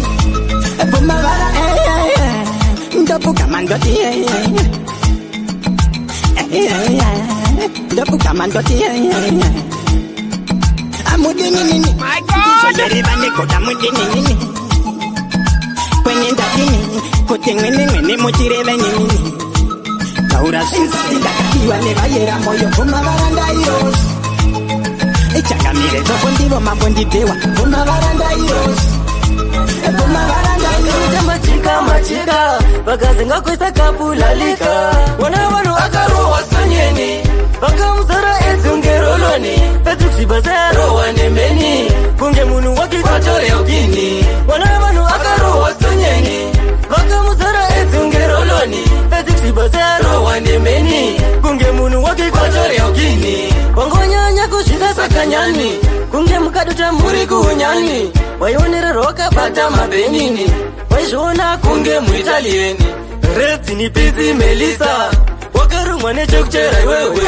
bvuma vara ndopukama ndoti ndopukama ndoti amudinini ndizoyereva negoda mudinini kwenye ndadini kuti mwene mwene muchireve ninini taura zvese ndakadiwa nevayera moyo bvuma varanda irozi changamire tsoko ndivo mambo ndidhewa bvuma varanda irozi bvuma varanda irozi machika machika vakazenga kuisa kapulalika vona vanhu akarohwa sonyeni vakamuzora edzungeroloni pedzikuchibasa kuunyani, kunge mukadota muri kuunyani. Waionererwa wakabata mabenini, waizviona kunge muitalieni. Rest in peace Melissa, wakarumwa nechekuchera iwewe.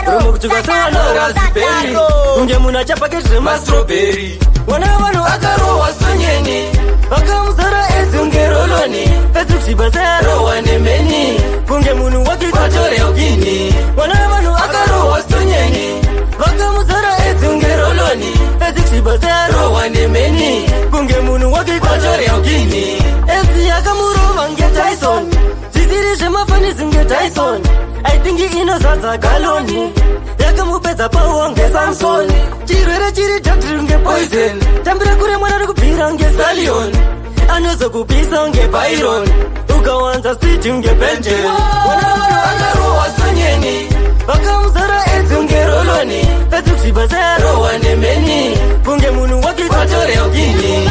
Rumo kutsvuka sevanorasibheri, kunge munhu achapaketi remastrobheri. Vana vanhu akarohwa sonyeni, vakamuzara ezungeroloni. Fesikushibasa yarohwa nemeni, kunge munhu wakikwatoreugini. Vana vanhu akarohwa sonyeni, vakamuzara ezungeroloni. Fesikushibasa yarohwa nemeni, kunge munhu wakikwatoreugini. Ezi yakamurova ngeTyson, zvisiri zvemafanisi ngeTyson. I think inozadza galoni, yakamupedza pawo ngeSamson. Chirwere chiri dhadhiri ngepoison, tambira kure mwana ari kubvira ngesalion. Anozokupisa ngebyron, ukawanza siti ngebenjen. Vana vanhu akarohwa sonyeni, vakamuzara ezungeroloni. Fesikushibasa yarohwa nemeni, kunge munhu wakikwatoreugini.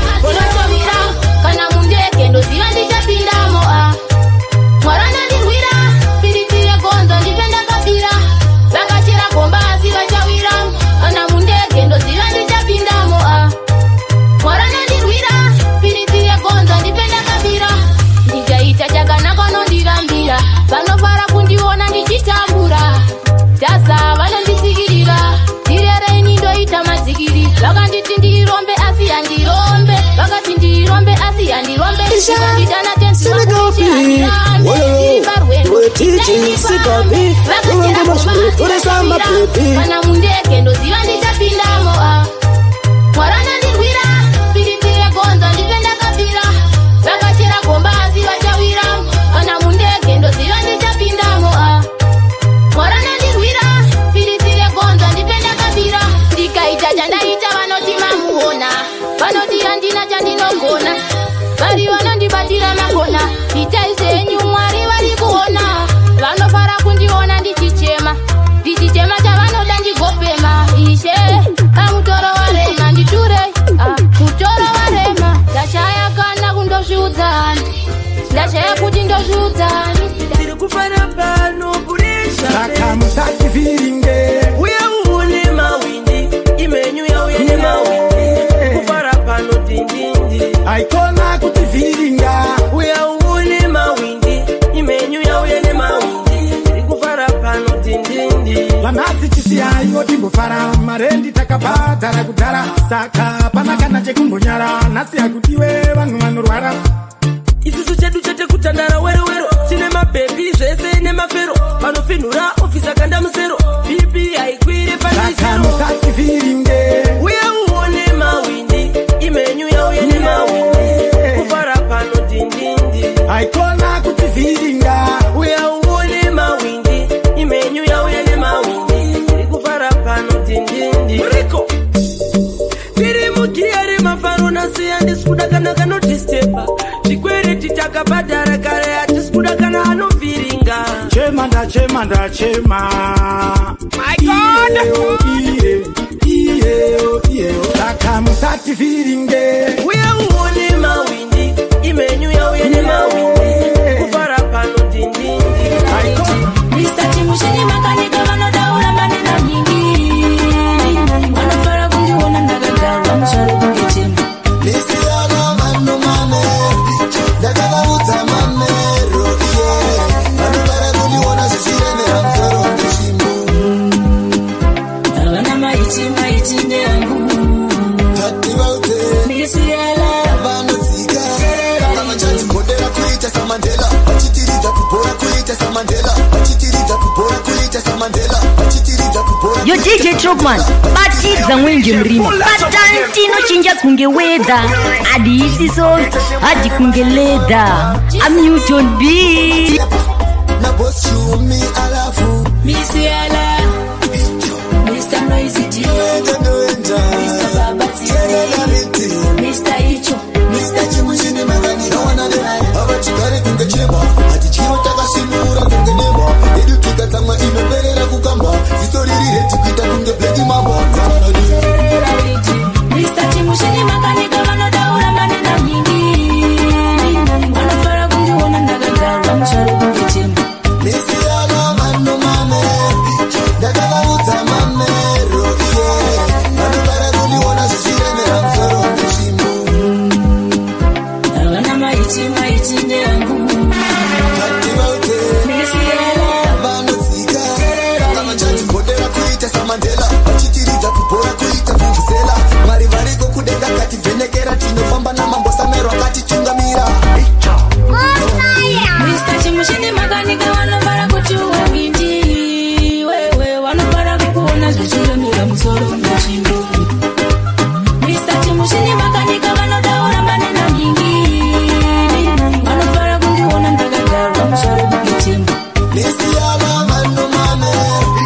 Kana mundege ndoziva ndichapindamo a Mwari anondirwira piritsi regonzo ndife ndakabira vakachera gomba asi vachawira kana mundege ndoziva ndichapindamo a Mwari anondirwira piritsi regonzo ndife ndakabira ndichaita chakanaka anondirambira vanofara kundiona ndichitambura tasa vanonditsikirira ndirereni ndoita madzikiri vakanditi ndirombe asi handirombe vakati ndirombe asi handirombe ndikandidana tenzi kana mundege ndoziva ndichapindamo a Mwari anondirwira piritsi regonzo ndife ndakabira vakachera gomba asi vachawira kana mundege ndoziva ndichapindamo a Mwari anondirwira piritsi regonzo ndife ndakabira ndikaita chandaita vanoti mamuona vanoti handina chandinogona vari vanondibatira magona itai zvenyu Mwari vari kuona vanofara kundiona ndichichema ndichichema chavanoda ndigopema ishe pamutoro warema nditure mutoro warema ndashaya kana kundozviudzani ndashaya kuti ndozviudzani tiri kufara pano puresha saka musativhiringe uye uone mawindi imenyu yauye nemawindi kufara pano dindindi aikona kutivhiringa uye uone mawindi imenyu yauye nemawindi tiri kufara pano dindindi vanhasi chisiyaiwo timbofara marendi takabhadhara kudhara saka pana kana chekumbonyara nhasi hakudiwe vanhu vanorwara isusu chedu chete kutandara werowero tine mabhebhi zvese nemafero vanofinhura ofisa kanda musero bp haikwire saka musativhiringe uye uone mawindi imenyu yauye nemawindi kufara pano dindindi aikona kutivhiringa uye uone mawindi imenyu yauye nemawindi tiri kufara pano dindindi muriko tiri mugiya remafaro nasi handisi kuda kana kanodistepa chikwereti takabhadhara kare hatisi kuda kana anovhiringa chema ndachema ndachema My God. Iye, iye, iye, saka musativhiringe uye uone mawindi imenyu yauye nemawindi kufara pano dindindi Mr. Chimushini makanika vanodaura manena nyingi vanofara kundiona ndakagarwa musoro kunge chimba Misiyana mano mame, ndakavaudza mamero iye. Vanogara kundiona zvichiremera musoro ngechimbo. havana maiti maiti ndeangu Ngativaudze Misiala vanodzika. Vachatigodera kuita saMandela, vachitiridza kubhora kuita saMandela, vachitiridza kubhora kuita saMandela, vachitiridza kubhora. Yo DJ Trokman, batidza mwenje murima. Batantino chinja kunge weather. Adi so, hadi kunge leather. I'm Newton B. Na boss shumi alafu Misiala Mr. Noisy T Ndoenda ndoenda Mr. Baba T Terelariti Mr. Icho Mr. Chimushini makanyika wanane havachigare kunge chemba hatichiro takasvinura kunge nemba yedu tikatsamwa inoperera kukamba ziso riri reti kuita kunge black mamba Terelariti Mr. Chimushini makanika vanodaura manena nyingi vanofara kundiona ndakagarwa musoro kunge chimba Misiyana mano mame ndakavaudza mamero iye Tera tinofamba namambo Samero akatitungamira. Mr. Chimushini makanika vanofara kuti uwindi wewe vanofara kukuona zvichiremera musoro muchimbo. Mr. Chimushini makanika vanotaura manena mingi vanofara kundiona ndakagarwa musoro muchimbo. Misiana mano mamero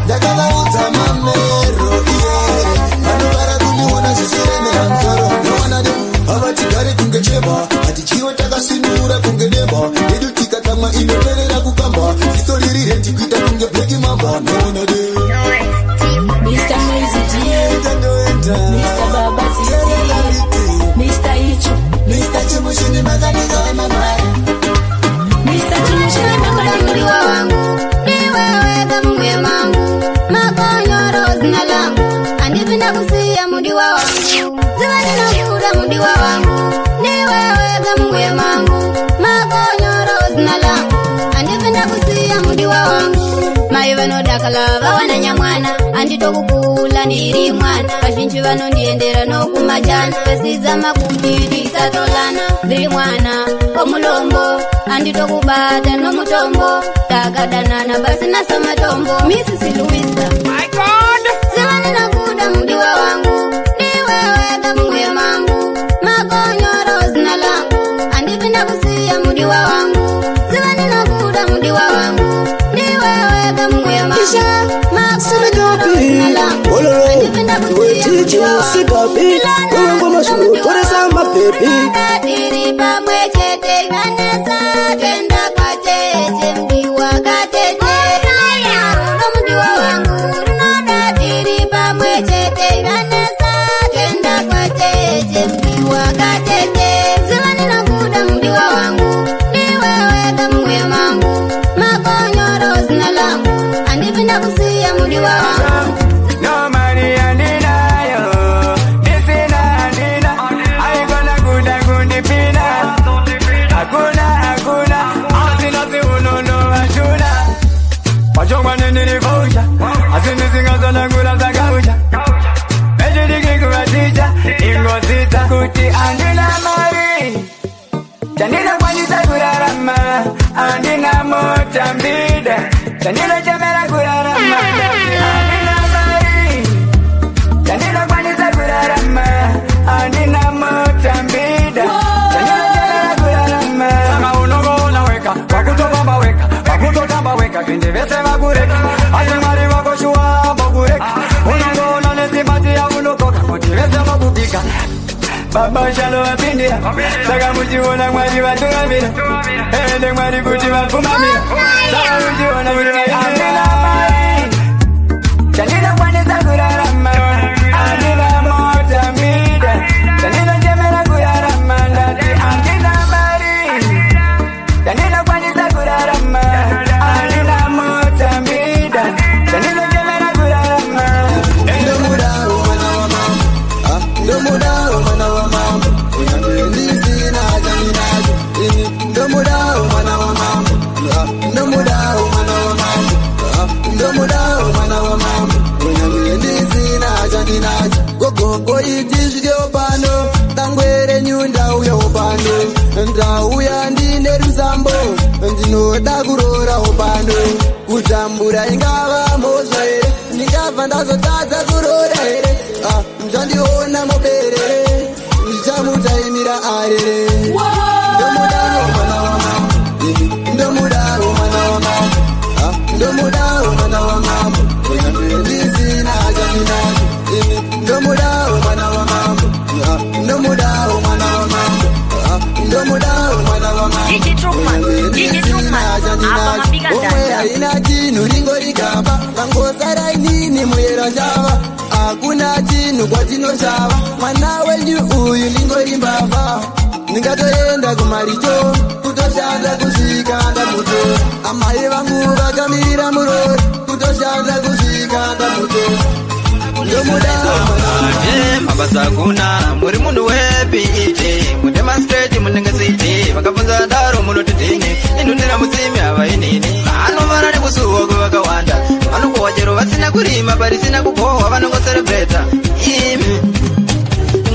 ndakavaudza mamero iye vanofara kundiona zvichiremera musoro nowana havatigari kunge chema hatichiwe takasinura kunge dema yedu tikatsamwa inoperera kukamba ziso riri reti kuita kunge Black Mamba noona de Mr. Noisy D, Mr. Baba Titi, Mr. Icho, Mr. Chimushini makanika wemamara Mr. Chimushini makanika Mudiwa wangu ni wewe kamwe mangu makonyoro zina langu andipinda kusiya mudiwa wangu ziva ndinokuda mudiwa wangu ni wewe kamwe mangu makonyoro zina langu andipinda kusiya mudiwa wangu mai vanodakala vawana nyamwana anditokukula ndiri mwana vazhinji vanondiendera nokumajana vesidza makuti tisatolana ndiri mwana omulombo anditokubata nomutombo takadanana pasina samatombo Mrs. Luisa My God ziva ndinokuda mudiwa wangu ndiwewe kamwe mangu makonyoro zina langu andipinda kusiya mudiwa wangu ziva ndinokuda mudiwa wangu ndiwewe kamwe mangu makonyoro zina langu andipinda kusiya mudiwa wangu Toresa mapepi tiri pamwe chete kanesa twenda kwacheche mdiwa katete rudo mudiwa wangu runoda tiri pamwe chete kanesa twenda kwacheche mdiwa katete ziva ndinokuda mudiwa wangu ndiwewe kamwe mangu makonyoro zina langu andipinda kusiya mudiwa wangu No money andinayo Nisina andina Aikona kuda kundipina Hakuna hakuna Asina si unono wachuna Wachongwa nindirivocha Asinisinga ngula zakaucha Echidiki kuvatija Ingozita kuti andina mari Chandina kwanisa kurarama Andina mota mbida Chandina chemera kurarama Andina mari Chandina kwanisa kurarama Andina mota mbida Chandina chemera kurarama Saka unogoona weka Wakutobamba weka Wakutotamba weka Vindi vese vakureka Asi mwari wako shuwa vokureka Unongoona nesimba siya unokoka Kuti vese vakubika Baba shalo vapindira Saka muchiona mwari vatungamira Ende mwari kuti vapfumamira Saka muchiona kuti andina mari Chandinokwanisa kurarama Andina mota mbida Chandinochemera kurarama Ndati andina mari Chandinokwanisa kurarama Andina mota mbida Chandinochemera kurarama Ndomudawo mwana wa mama Ndomudawo mwana wa mama Ndisina chandinacho Ndomudawo mwana wa mama Ndomudawo mwana wa mama Ndomudawo mwana wa mama Ndisina chandinacho Gogogo itisvikewo pano Dangwere nyundauyawo pano Ndauya ndine rusambo Ndinoda kurorawo pano Kutambura ingava mhosva here Ndingabva ndazotadza kuroora here Muchandiona muberere Ndichamutaimira arere Ndomudawo mwana wa mama Ndomudawo mwana wa mama Ndomudawo mwana wa mama Ndisina chandinacho Ndomudawo mwana wa mama Ndomudawo mwana wa mama Ndomudawo mwana wa mama DJ Truckman, DJ Truckman, apa mapika Omwe danda. haina chinhu ringorigamba vangosara inini muyera shava hakuna chinhu kwatinoshava mwana wenyu uyu ndingori mbavha ndingatoenda kumaricho kutoshanda kusvika ndamutora amai vangu vakamirira murori kutoshanda kusvika ndamutora ndomudawo mabasa hakuna muri munhu wepi ije mudemonstrate munenge city vakabvunza daro munoti dini inhunira mutsimi hava inini vanovara nekusuwa kwevakawanda vanokohwa chero vasina kurima parisina kukohwa vanongoserebreta imi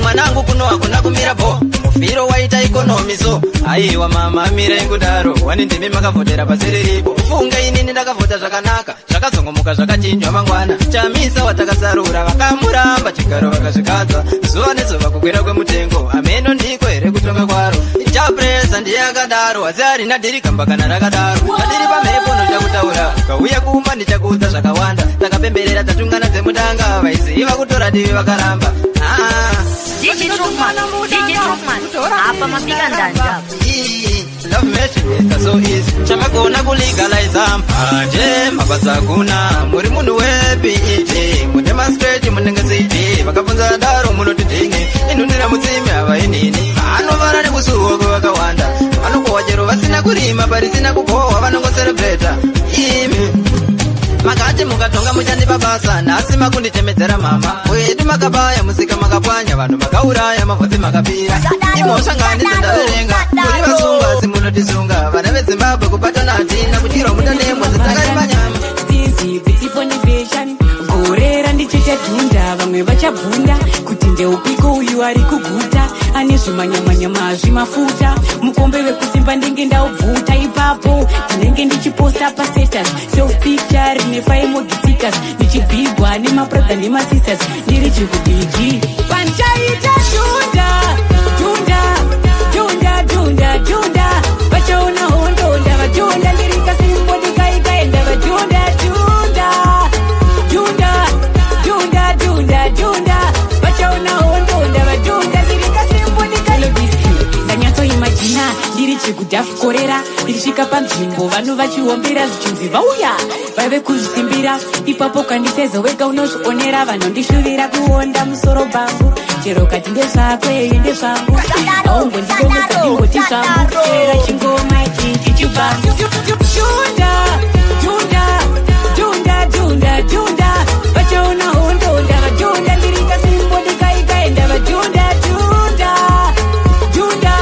mwanangu kwangu kuno hakuna kumira bo. Mufiro waita ikonomiso. Aiwa mama mirai kudaro. Wani ndimi makavhotera pasiriripo. Funga inini ndakavhota zvakanaka. Zvakazongomuka zvakachinjwa mangwana. Chamisa watakasarura vakamuramba chigaro vakazvikadza. Zuva nezuva kukwira kwemutengo. Ameno ndiko here kutonga kwaro. Chapresa ndiye akadaro. Asi harina dhiri kamba kana rakadaro. Kadiri pamhepo nochakutaura. Ukauya kumba ndichakuudza zvakawanda. Takapemberera tatungana dzemudanga. Vaiziva kutora divi vakaramba. DJ Trukman, DJ Trukman, apa mapika ndanja. Love machine is so easy. Chamagona kulegalize manje mabasa kuna muri munhu wePET mune mastraight munenge CD vakabvunza daro munoti ndini inhunira mutsime ava inini vanovara nekusuwa kwevakawanda vanokohwa chero vasina kurima parisina kukohwa vanongoserebreta imi makati mukatonga muchandipa basa nhasi makundichemedzera mama wedu makabaya musika makapwanya vanhu makauraya mavhudzi makapira imhosva dzendaverenga muri vasunga asi munotisunga vana veZimbabwe kubatana hatina kudyirwa mutanemwa dzitakarimba nyama gore randichichadhunda vamwe vachabvunda kuti ndeupiko uyu ari kuguta ane zvimanyamanyama zvimafuta mukombe wekusimba ndenge ndaubvuta ipapo ndinenge ndichiposta pastatus self picture rine faimogisikas ndichibhigwa nemabrother nemasisters ndiri chikubhiji pandichaita dhunda dhunda dhunda dhunda dhunda vachaona hondo ndavadhunda ndiri kasimbo ndikaikaenda vadhunda dhunda dhunda dhunda dhunda dhunda vachaona hondo ndavadhunda ndiri kasimbo ndikailodiski ndanyatsoimajina ndiri chikudhafukorera ndichisvika panzvimbo vanhu vachiombera zvichinzi vauya vaive kuzvisimbira ipapo kandiseza wega unozvionera vanondishuvira kuonda musoro bhangu chero kati ndezvako eye ndezvangu aumbondidonedza ndingoti zvangu chera chingoma chinchi chibhangu dhunda dhunda dhunda dhunda dhunda vachaona hondo ndavadhunda ndiri kasimbo ndikaikaenda vadhunda dhunda dhunda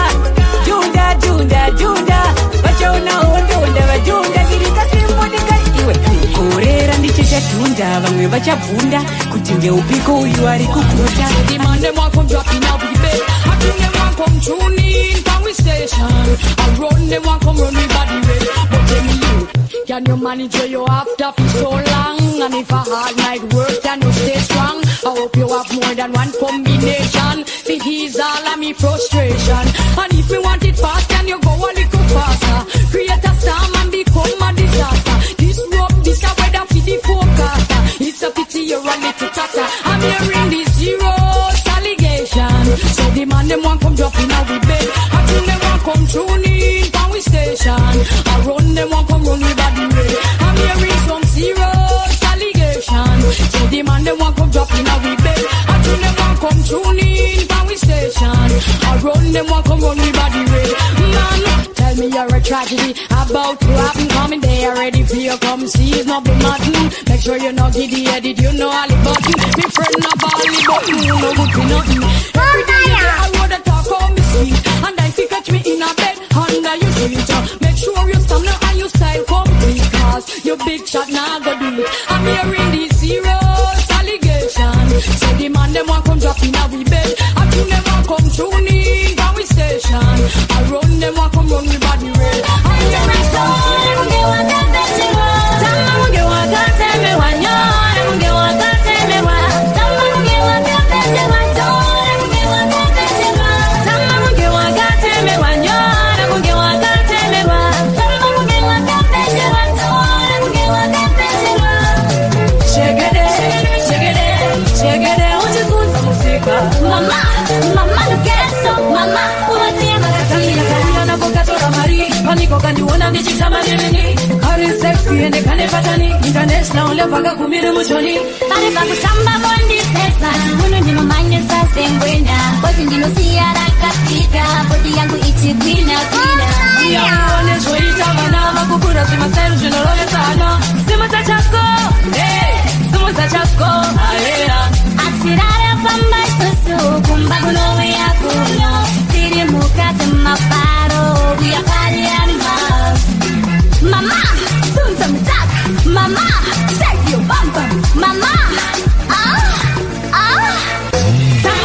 dhunda dhunda dhunda vachaona hondo ndavadhunda ndiri kasimbo ndikaiwe gore randichichadhunda vamwe vachabvunda kuti ndeupiko uyu ari kuguta The man them want come drop in a we bed. I think them want come tune in from we station. I run them want come run we body red. But tell me you, can you manage where you after for so long? And if a hard night work, can you stay strong? I hope you have more than one combination. The he's all of me frustration. And if me want it fast, can you go a little faster? Create a storm and become a disaster. This rope, this a weather for the forecaster. It's a pity you're a little tatter. I'm hearing this zeros allegation. So the man them want come drop in a we bed. I think them want come tune in from we station. I run them want come run we body red. I'm hearing some serious allegation. So the man them want come drop in a we bed. I think them want come tune in from we station. I run them want come run we body red. Man, tell me you're a tragedy about to happen. Coming day already for your come see not be madden. Make sure you're not giddy headed, you know all the button. Me friend not bally button, no good for nothing. Every day you get a road to talk on me sweet, and I fi catch me in a bed under your sheet. Make sure your stamina and your style complete, cause your big shot now go do it. I'm hearing these serious allegation. So the man them want come drop in a we bed. I think them want come tune in from we station. I run them want come run we body red. I'm hearing some Mama, mama, look at so, mama, Paniko kandiona ndichitamba nemini kari sexy ende kane patani international level kakumire muchoni pari pakutamba mondipesa muno ndinomanyisa sengwena kozi ndinosiya rakafika bodi yangu ichigwina gwina uyaone zvoita vana vakukura zvimasairo zvinorovesana simudza chako simudza chako aera atirara pamba isusu kumba kunouya kuno tiri mukati mafaro we are party animals. Mama, sunza mutaka. Mama, shake your bum bum. Mama, ah, ah.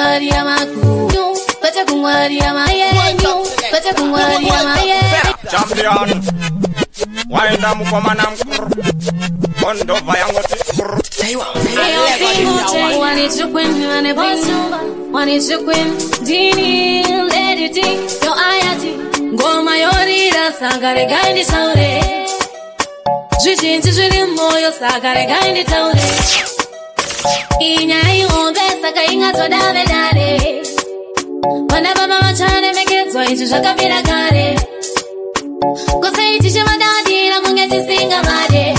kungwarira makunyu, kwete kungwarira mayenyu, kwete kungwarira mayenyu. Champion waenda mukomana mkuru kondova yangoti Ndini Lady D, yo ayati ngoma yorira saka regai nditaure zvizhinji zviri mumoyo saka regai nditaure inyaya ihombe saka ingatoda vedare vana baba vacharemekedzwa izvi zvakabvira kare kosei tichivadadira kunge tisingavade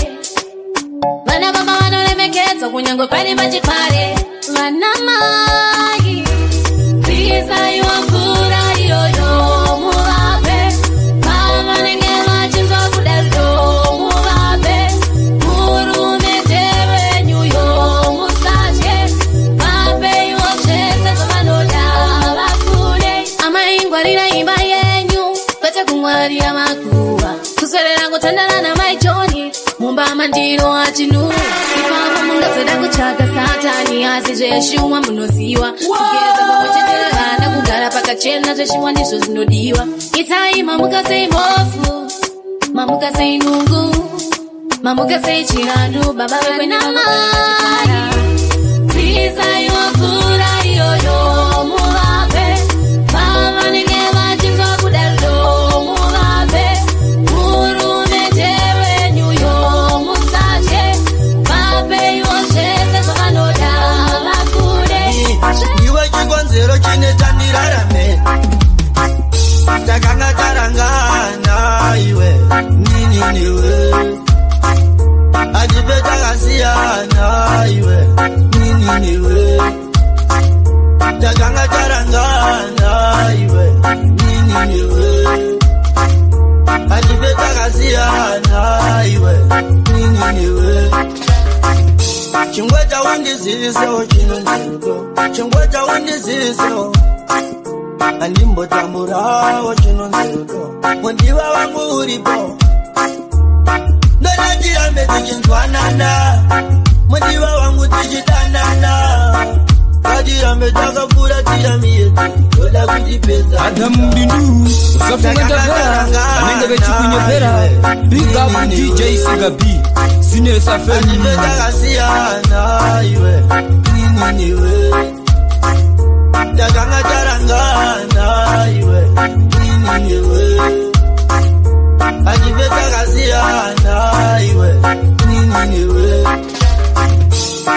vana baba vanoremekedzwa kunyangwe pari pachipare vana mai bvisaiwa mvura iyoyo muvape pavanenge vachinzwa kudariro muvape murume ndewenyuyo musatye vapeiwo zvese zvavanoda vakure amai ngwarira imba yenyu kwete kungwarira makuva kuswerera kutandana namai Joni mumba mandiro achinuwa ipapo mungazoda kutsvaga satani asi zveshuwa munoziwa kugeza pamwe chete vana kugara pakachena zveshuwa ndizvo zvinodiwa itai mamuka sei mhofu mamuka sei nungu mamuka sei chirandu baba vekwenamai bvisaiwa mvura iyoyo muvape pavanenge vachinzwa kudariro muvape murume ndewenyuyo musatye vapeiwo zvese zvavanoda vakure iwe chikonzero chine chandirarame takanga tarangana iwe nini niwe ajipe takasiyana iwe nini niwe takanga tarangana iwe nini niwe ajipe takasiyana iwe nini niwe chingweta undizivisewo chinonziko chingweta undizivisewo andimbotamburawo chinonziko mundiwa wangu uripo ndoda tirambe tichinzwanana mudiwa wangu tichidanana ngatirambe takapfuratira miedzo toda kutipedza Adam Bindu usafunga ndavera vanenge vechikunyepera. Big up DJ Siga B Sinesa Family. Takasiyana iwe nini niwe takanga tarangana iwe nini niwe achipe takasiyana iwe nini niwe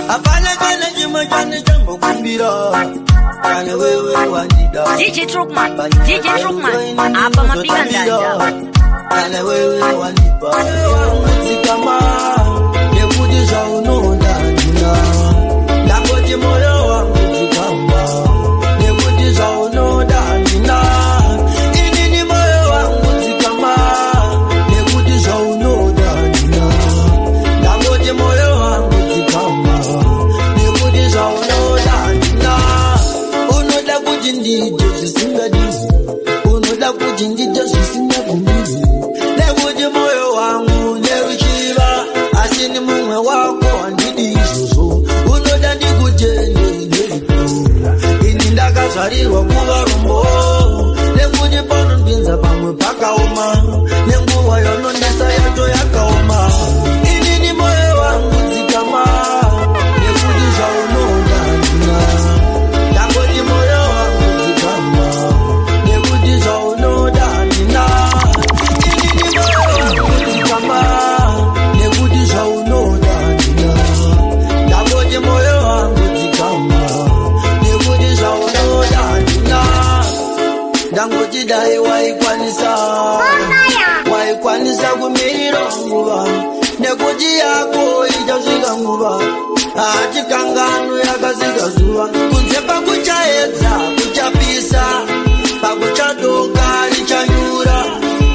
hapana kana chimwe chane chambokumbira kana wewe wandida. DJ Trukman, DJ Trukman, apa mapinga ndanda. Kana wewe wandipa wangu nekuti zvaunoda ndina ndangoti moyo wangu dzikama nekuti zvaunoda ndina inini moyo wangu dzikama nekuti zvaunoda ndina ndangoti moyo wangu dzikama nekuti zvaunoda ndina unoda kuti ndiite zvisingadiwi unoda kuti ndiite zvisingagumiwi nekuti moyo wangu neruchiva asi ni mumwe wako handidi izvozvo unoda ndikutende neripo ini ndakazvarirwa kuva rombo nekuti panondinza pamwe pakaoma nenguva yonondisa yacho yakaoma inini moyo wangu dzikama nekuti zvaunoda ndina ndangoti moyo wangu dzikama nekuti zvaunoda ndina inini moyo wangu dzikama nekuti zvaunoda ndina ndangoti moyo wangu dzikama nekuti zvaunoda ndina ndangoti dai waikwanisa waikwanisa kumirira nguva nekuti yako ichasvika nguva hatikangano yakasvika zuva kunze pakuchaedza kuchapisa pakuchadoka richanyura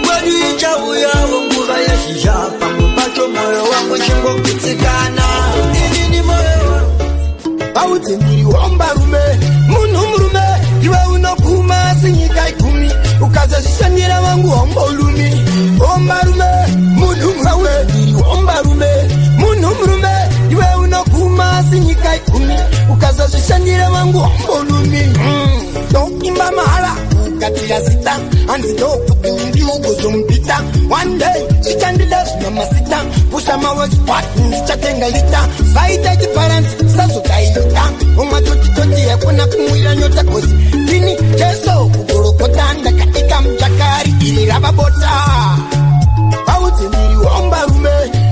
kwedu ichauyawo nguva yezhizha pamwe pacho moyo wangu chingogutsikana inini moyo audzi ndiri wombarume munhu murume iwe unoguma senyika igumi ukazazvishandira vangu hombolumi ombarume munhu murume ndiri wombarume munhu murume iwe unoguma senyika igumi ukazazvishandira vangu hombolumi. Ndoimba mahala kugadzira zita, hanzi ndokuti ndiugozombita. One day zvichandida zvina masita, pusha mawexpat ndichatenga lita, vaita chibalansi sazodailita, umwe totitoti yakona kumwira nyota kosi ndini Jesu kugorokota, ndakaika mujakari iri ravabota. Vaudze ndiri wombarume,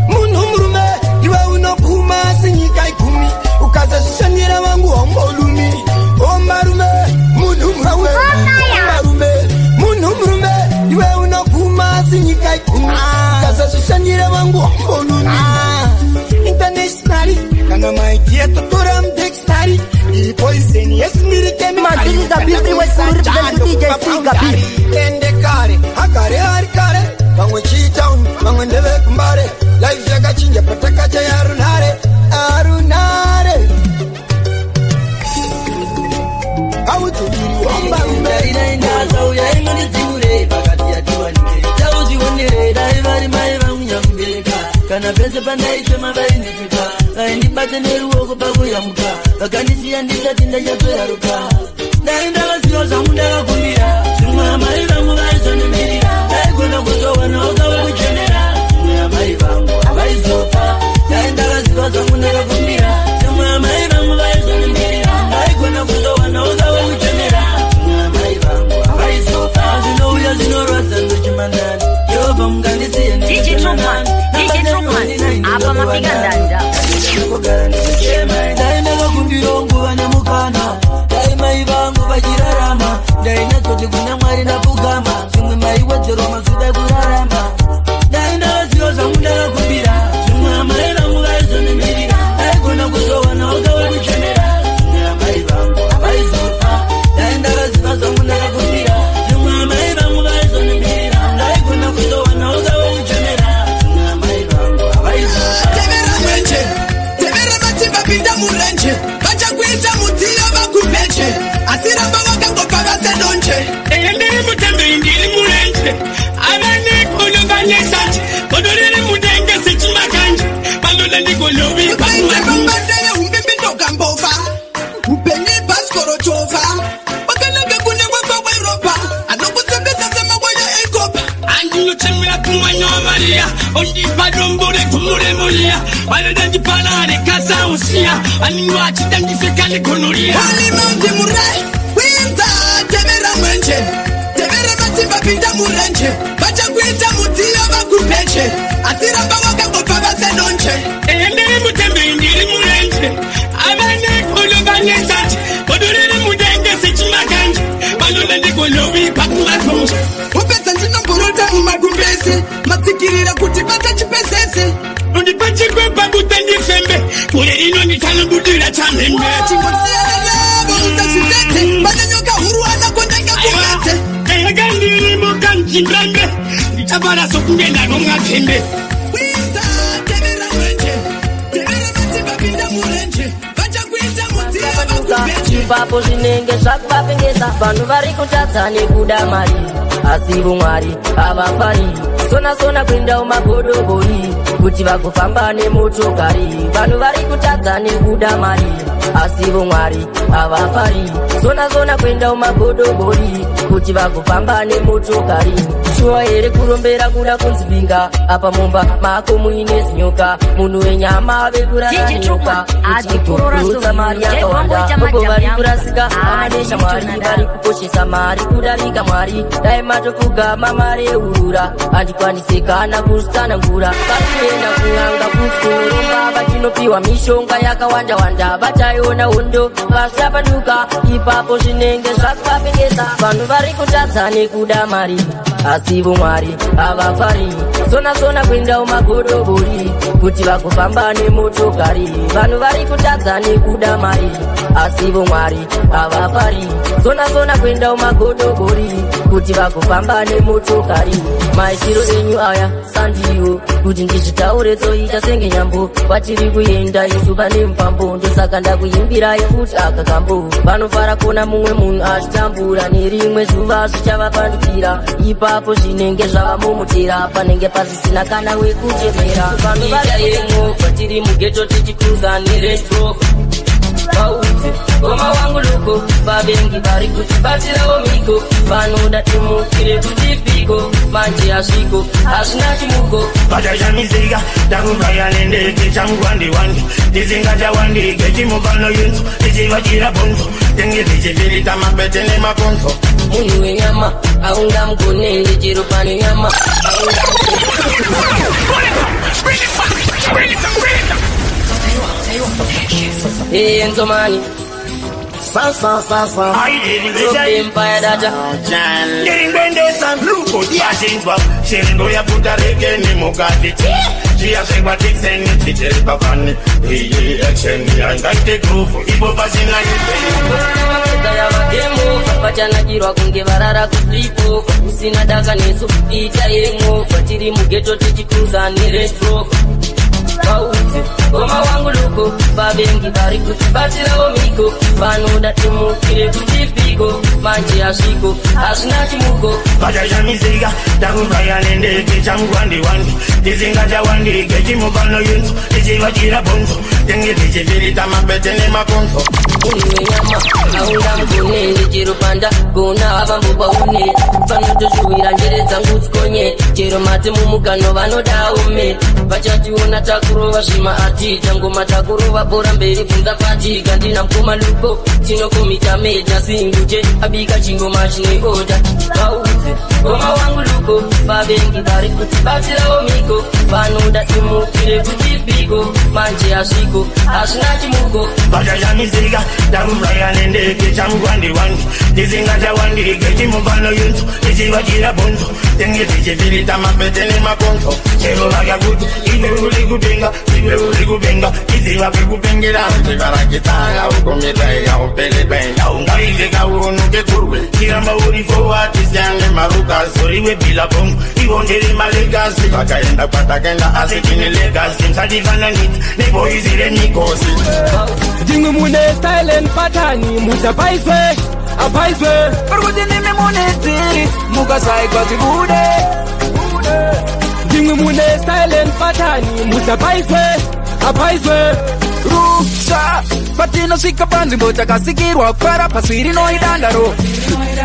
munhu murume, iwe unoguma asi nyika igumi, ukasazvishandira vangu haumbolumi. Ombarume, munhu murume, ombarume, munhu murume, iwe unoguma asi nyika igumi, ukasazvishandira vangu haumbolumi. Internationally, kana maitia totora mudictionary, ndiri poison yesi ndiri Madrid is a busy West represent DJ Siga B. Ende kare, agare ari kare, vamwe chitown, vamwe ndevekumbare, life yakachinja patakacha yarunare, arunare. Audze ndiri wombarume. Ndazauya imundidziure pakati yatiwanike tauzvionere dai vari mai vangu nyamubereka kana pese pandaichema vaindituka vaindibata neruoko pakuyamuka vakandisiya ndisati ndanyatsoyaruka dai ndakaziva zvangu ndakakumbira zvimwe amai vangu vaizondimirira ndaigona kuzowana wakavakuchenera zvimwe amai vangu havaizofa dai ndakaziva zvangu ndakakumbira zvimwe amai vangu vaizondimirira ndaigona kuzowana wakavakuchenera zvimwe amai vangu havaizofa zvinouya zvinorwadza ndochimanani Jehovha mungandisiye DJ Truckman, DJ Truckman, apa mapika ndanda. Dai ndakakumbirawo nguva nemukana, dai mai vangu vachirarama, ndainyatsoti kuna Mwari ndapfugama, zvimwe maiwedzerwa mazuva ekurarama. Dai ndakaziva zvangu ndakakumbira, zvimwe amai vangu vaizondimirira, ndaigona kuzowana wakavakuchenera, zvimwe amai vangu havaizofa. Dai ndakaziva zvangu ndakakumbira, zvimwe amai vangu vaizondimirira, ndaigona kuzowana wakavakuchenera, zvimwe amai vangu havaizofa. Tevera mwenje, tevera matsimba pinda murenje, vachakuita mudziyo vakupeche, asi ramba vakangobva vasedonje. Ehe ndiri mutemberi ndiri murenje, avane godo vanesanje, godo riri mudenge sechimakanje, vanoda ndigolovi Usaite pambande yeumbimbi mbova, upenyu ibhasikoro chovha, wakanaka kune wekwaweropa, anokusimbisa semawaya ekopa. Andinochemera kumwana waMariya, ondipa dombo regumo remoriya, vanoda ndiparare kasausiya, vanenge vachida ndipfeka negonoriya. Holy Mount Murai, winza tevera mwenje, tevera matsimba pinda murenje, vachakuita mudziyo vakupeche, asi ramba vakangobva vasedonje. Ehe ndiri mutemberi ndiri murenje, avane godo vanesanje, godo riri mudenge sechimakanje, vanoda ndigolovi pakumakonje. Upedza ndinomborota mumagumbezi, matsikirira kuti bata chipezese. Undipa chikwepa kuti ndifembe, gore rino ndichanobudira chamhembe. Chingosiyana navo usazvitete, vane nyoka huru anakonda ngakumetse. Ehe ndirimo kanjimbembe, ndichavara sokunge ndanomwa pfembe. Winza tevera mwenje, tevera matsimba pinda murenje, vachakuita mudziyo vakupeche. Ipapo zvinenge zvakuvapengesa, vanhu vari kutadza nekuda mari, asi ivo Mwari havafari. Sona sona kuenda umagodobori kuti vagofamba nemotokari. Vanhu vari kutadza nekuda mari, asi ivo Mwari havafari. Sona sona kuenda umagodobori kuti vagofamba nemotokari. Shuwa here kurombera kuda kunzi binga, apa mumba mako muine zinyoka, munhu wenyama ave kurara DJ nyoka. Truckman, ati kurora Kutsa mari so, yakawanda, Jai gogo Bongo vari ita kurasika, Ah, amanesha Mwari ndicho vari kukoshesa mari kudarika Mwari. Dai matopfugama mari yeurura, handikwanise kana kutsanangura. Vari kuenda kun'anga kuti kunoromba, vachinopiwa mishonga yakawanda wanda, vachaiona hondo vachapanduka. Ipapo zvinenge zvakuvapengesa, vanhu vari kutadza nekuda mari, asi ivo Mwari havafari. Sona sona kuenda umagodobori kuti vagofamba nemotokari. Vanhu vari kutadza nekuda mari, asi ivo Mwari havafari. Sona sona kuenda umagodobori kuti vagofamba nemotokari. Maitiro enyu aya sandiwo kuti ndizvitaure tsoita senge nyambo, kwatiri kuenda isu pane mupambo, ndosaka ndakuimbirai futi aka kambo. Vanofara kuona mumwe munhu achitambura, nerimwe zuva zvichavapandukira. Ipapo zvinenge zvavamomotera, panenge pasisina kana wekuchemera. Vanhu vari Nyika yemovha tiri mugeto tichikuza neRange Rover. Vaudze ngoma wangu luko vavengi vari kutibatirawo miko vanoda timukire kusipiko manje hazviko hazvina chimuko Vachashamisika takubaya nendeke changu wandi tisingachawandike chimufano yunzo tichivachira bhonzo tinge tichifirita mapete nemakonzo munhu wenyama aungamugoneri chero pane nyama. Enzomani Sasa sasa Empire data Ndiringwendesa luko diachinzwa Shingo yaputa rege nemukati Chiyasvekwa tikseni tichiri pafani Iyi action yangaite groove Ipo pasina Yavagemofa vachanakirwa kunge varara kuslipofa usina daka nesu ita yemofa tiri mugeto tichikruza neretrofa Vaudze ngoma wangu luko vavengi vari kutibatirawo miko vanoda timukire kusipiko manje hazviko hazvina chimuko Vachashamisika takubaya nendeke changu wandi tisingachawandike chimufano yunzo tichivachira bhonzo tinge tichifirita mapete nemakonzo munhu wenyama aungamugoneri chero panda gona avambopaune panotoshuwira njere dzangu tsikonye chero mate mumugano vanodaume vachationa takurova zvima atita ngoma takurova bhora mberi bvunza fatika ndina mukoma luko tinokomita meja singuche abika chingoma chineoda vaudze ngoma wangu luko vavengi vari kutibatirawo miko vanoda timukire kusipiko manje hazviko hazvina chimuko Vachashamisika takubaya nendeke changu wandi tisingachawandike chimufano yunzo tichivachira bhonzo tinge tichifirita mapete nemakonzo chero vakakuti iwe uri kupenga iwe uri kupenga iziva kwekupengera tivarakitaya ukomitaya upelepenga ungaite kauonuke kurwe chiramba uri forward tisiyane marukas uriwe bhilabongo ivo ndiri malegasi vakaenda kwatakaenda asi tine legasi musatifananidzi neboizi remikosi Ndimwe mune style and pattern musapaiswe apaiswe Uri kuti ndimi mune dziri mukasaikwa zvibude Ndimwe mune style and pattern musapaiswe apaiswe Rusha patinosvika panzvimbo takasikirwa kufara pasi rinoidandaro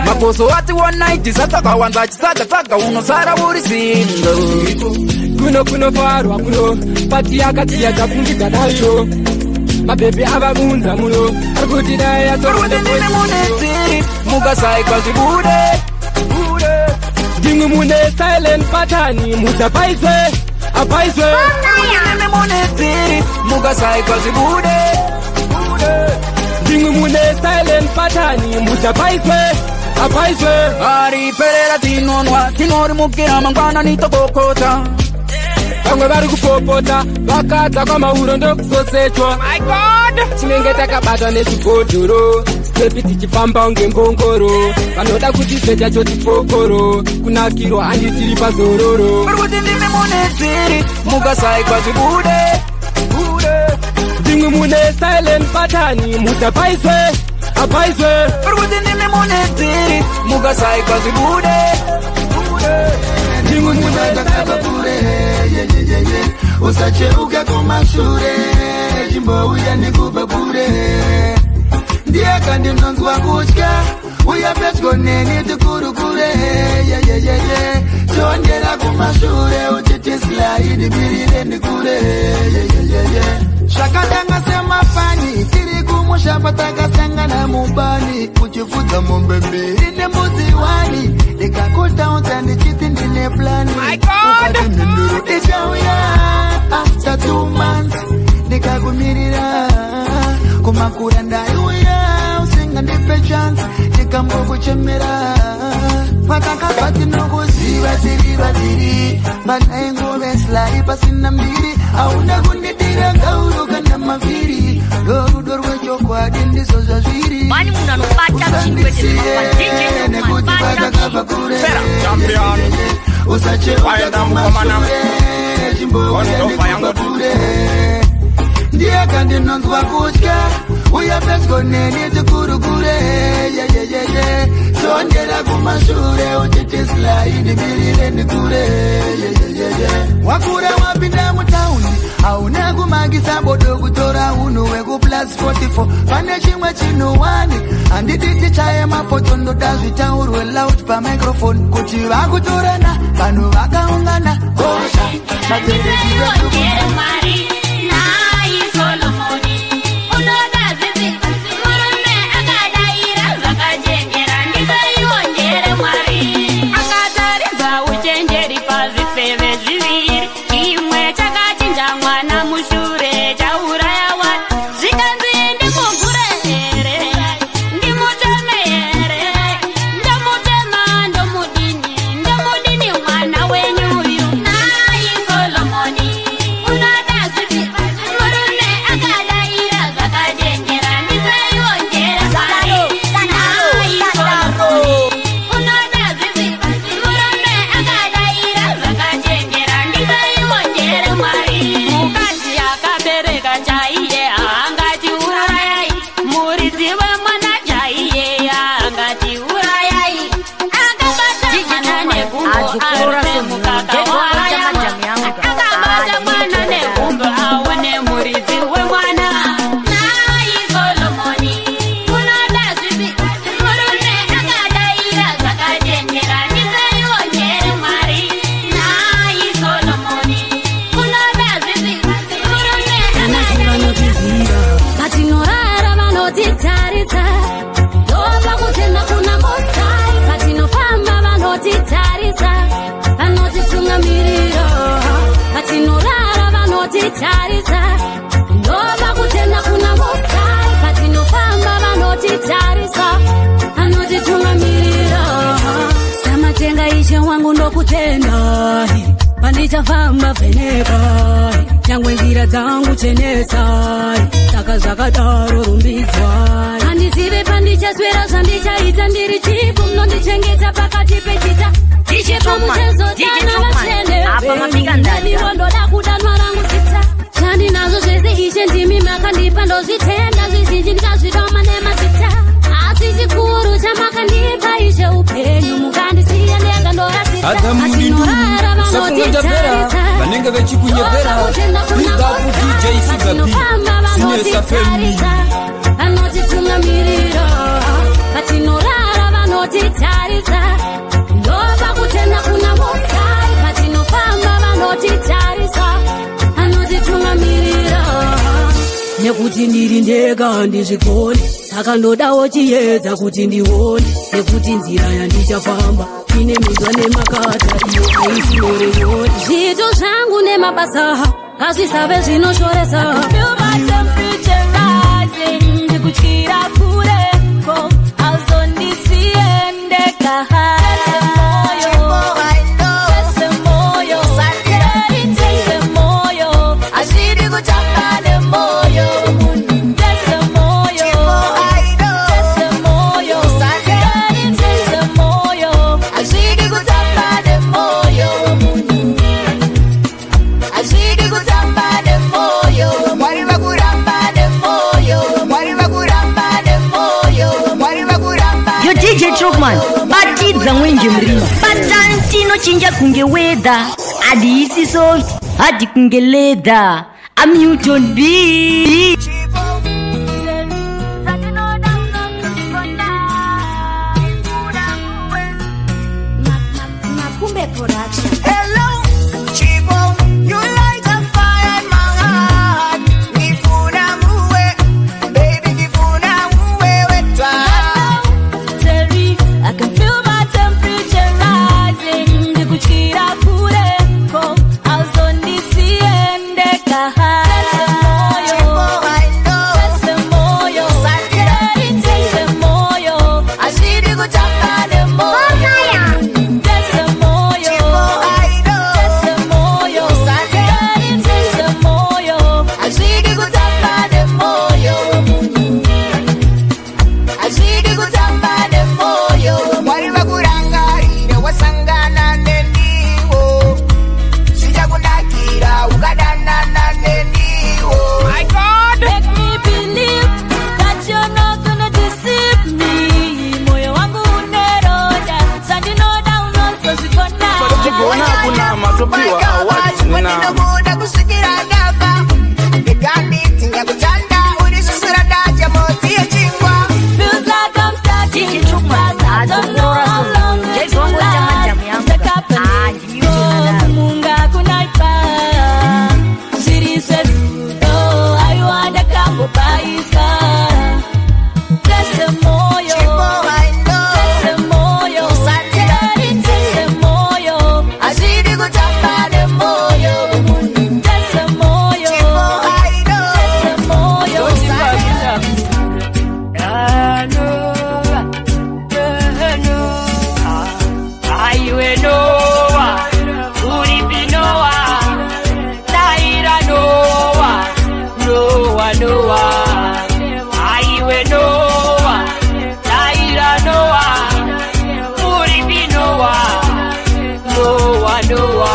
makoso ati 190 satsakawanza chitsaga-tsaga unosara uri single kuno kunofarwa kuno pati yakati yatafungidza nayo mabhebhi avabunza muno ari kuti dai Uri kuti ndimi mune dziri mukasaikwa zvibude Ndimwe mune style and pattern musapaiswe apaiswe Ndimi mune dziri mukasaikwa zvibude Ndimwe mune style and pattern musapaiswe apaiswe Ariperera tinonwa tinorimukira mangwana nitokokota vamwe vari kupopota vakadza kwamauro ndokusosechwa tinenge takabatwa nezvibhodhoro stepi tichifamba unge ngongoro vanoda kuti secha chotifokoro kunakirwa handi tiri pazororo Uri kuti ndimi mune dziri mukasaikwa zvibude ndimwe mune style and pattern musapaiswe apaiswe Uri kuti ndimi mune dziri mukasaikwa zvibude ndimwe mune usacheuke kumashure chimbouya ndikupe kure ndiye kandinonzwa kutya uya pedyo neni tikurukure yeyeyeye chondera kumashure uchiti slaidi mirire ndikure yeyeyeye zvakatanga semafani tiri kumusha patakasangana mubani uchifudza mombe mbiri nembudzi wani ndikakutaudza ndichiti ndine plani ukati mhinduro ichauya after 2 months ndikakumirira kumakura ndaiuya usingandipe chance ndikambokuchemera patakabva tinokuziva tiri vaviri manaingove slai pasina mbiri hauna kundidira ngauro kana mavhiri ndorudo rwechokwadi ndizvo zvazviri Vani munhu anobata zvinhu kwete usandisiye nekuti patakabva kure usacheuka kumashure chimbouya ndikupa kure ndiye kandinonzwa kutya uya pedyo neni tikurukure yeyeyeye chondera kumashure uchiti slaidi mirire ndikure yeyeyeye wakura wapinda mutauni Hauna kumakisa bodo kutora unhu weku plus 44. Pane chimwe chinhu handiti tichaye mapoto, ndoda zvitaurwe loud pamicrophone kuti vakutorana vanhu vakaungana kosha vabereki vedu. Mwari nai Solomoni, unoda zvipi? Murume akadaira zvakachenjera, ndipeiwo njere Mwari. Akataridza uchenjeri pazvifeve zviviri, chimwe chakachinja mwana mushure chauraya wani. Zvikanzi ndimugure here, ndimuteme here, ndomutema ndomudini, ndomudini mwana wenyu uyu. Nai Solomoni, unoda zvipi? Murume akadaira zvakachenjera, ndipeiwo njere Mwari. Nai Solomoni, unoda zvipi? Murume akadaira zvakachenjera, ndipeiwo njere Mwari. Mukadzi akabereka chaiye haangati urayai, muridzi wemwana chaiye haangati urayai. Akabata mwana negumbo arime mukaka waayamwa, akabata mwana negumbo aone muridzi wemwana. Nai Solomoni, unoda zvipi? Murume akadaira zvakachenjera, ndipeiwo njere Mwari. Nai Solomoni, unoda zvipi? Murume Vanotiziva patinorara, vanotitarisa, ndobva kutenda kuna Mosai. Patinofamba vanotitarisa, vanotitungamirira. Patinorara vanotitarisa, ndobva kutenda kuna Mosai. Patinofamba vanotitarisa, vanotitungamirira. Samatenga Ishe wangu ndokutenda, pandichafamba vheneka, nyangwe nzira dzangu chenesai, saka zvakadaro rumbidzwai. Handizive pandichaswera zvandichaita, ndiri chipo munondichengeta pakati pechita. DJ Trokman, DJ Trokman, apa mapika ndada. Ndoda kudanwa rangu zita, zvandinazvo zvese Ishe ndimi makandipa, ndozvitenda zvizhinji ndikazvidoma nemazita. Asi chikuru chamakandipa Ishe upenyu, mukandisiya ndega ndorasika. Adamu Patinorara safunga ndapera vanotitarisa, vanenge vechikunyepera. Big up DJ Sigapi, Sinesa Family. Vanotitungamirira. Patinorara vanotitarisa, ndobva kutenda kuna Mosai. Patinofamba vanotitarisa, vanotitungamirira. Nekuti ndiri ndega handizvikoni, saka ndodawo chiedza kuti ndione, nekuti nzira yandichafamba ine minzwa nemakata, iyo haisi nyore. Zviito zvangu nemabasa ngazvisave zvinoshoresa. Feel my temperature rising, ndikutyira kure, hauzondisiye ndega. Tese moyo, tese moyo, Hazvidi kutamba nemoyo. Tese moyo, tese moyo, tese moyo. Hazvidi kutamba nemoyo. Hazvidi kutamba nemoyo. Mwari vakuramba nemoyo. Mwari vakuramba nemoyo. Mwari vakuramba. Yo DJ Trokman, batidza mwenje murima. Patani tinochinja kunge weather, hadiisi soft, hadi kunge leather. I'm Newton B. Makumbe Production. Hello, Chibo, you light a fire in my heart. Nifuna muwe, baby, nifuna muwe wetwa. Terry, I can feel my temperature rising. Ndikutyira kure, hauzondisiye ndega. Tese moyo, tese moyo, Hazvidi kutamba nemoyo. Tese moyo, tese moyo, tese moyo. Hazvidi kutamba nemoyo. Hazvidi kutamba nemoyo. Mwari vakurangarire wasangana neniwo, zvichakunakira ukadanana neniwo. My God, make me believe that you're not gonna deceive me. Moyo wangu uneronda, zvandinoda unozozvikona. Tigona kunama topiwa awards nenama. Ndinobuda kusvikira ndafa. Ndakutanda urisvisura dadya motsi yechingwa. Feels like I'm starting too fast. I don't know how long it will last. Ndakapa munga kunaipa zviri zverudo aiwa ndakambopaisa tese moyo tese moyo tese moyo Hazvidi kutamba nemoyo tese moyo tese moyo. Aiwe Noa, uripi Noa, Taira Noa, Noa Noa. Aiwe Noa, Taira Noa, uripi Noa, Noa Noa.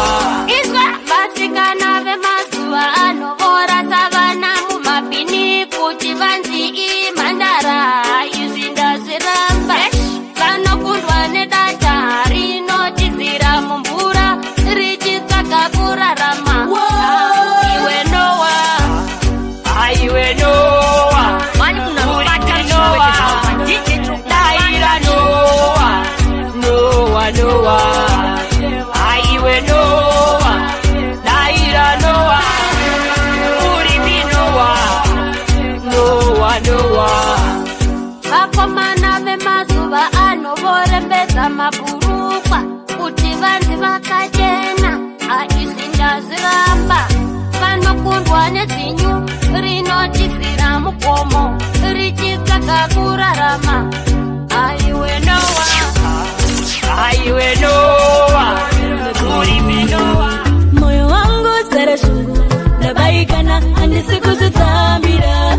Izwa vasikana vemazuva ano vorasa vana mumabhini kuti vanzi imhandara. Izvi ndazviramba. Vanokundwa nedata rinotizira mumvura richitsvaga kurarama. Iwe Noa, Aiwe Noa, uripi Noa, Taira Noa, Noa Noa. Aiwe Noa, Taira Noa, uripi Noa, Noa Noa. Vakomana vemazuva ano vorembedza mabhurukwa kuti vanzi vakachena. Aizvi ndazviramba. Vanokundwa nedzinyu rinotizira mugomo richitsvaga kurarama. Aiwe Noa, Aiwe Noa, uripi Noa. Moyo wangu zara shungu ndabaikana handisi kuzvitambira.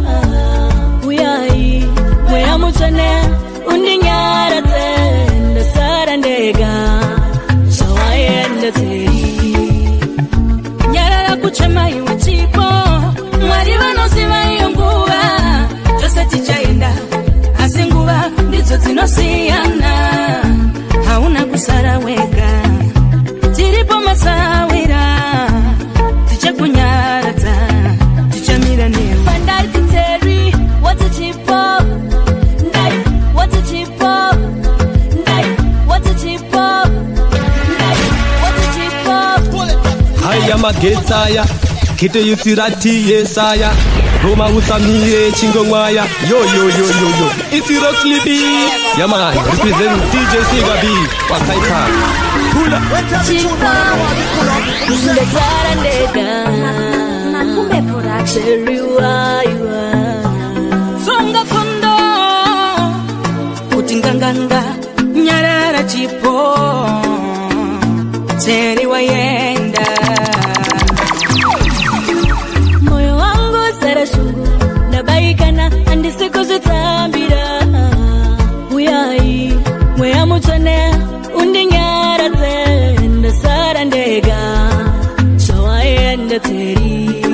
Uyai mweya mutsvene undinyaradze ndasara ndega zvawaenda dzeri. Nyarara kuchema iwe chipo Mwari vanoziva iyo nguva tose tichaenda asi nguva ndidzo dzinosiyana hauna kusara wega tiripo masawira tichakunyaradza tichamira newe. Pandaiti Terry, what's a chipo? Knife, what's a chipo? Knife, what's a chipo? Knife, what's a chipo? Haya magetsi aya kete yitsirati yesaya Roma usamire chingomwaya. Yo yo yo yo yo, it's Roxley B. Yeah man, represent DJ Siga B. Wakaipa Hula. Ndasara ndega Terry waiwa Songa kondo kuti nganganga nyarara chipo Terry waenda. Moyo wangu zara shungu ndabaikana handisi kuzvitambira. Uyai mweya mutsvene undinyaradze ndasara ndega zvawaenda Terry.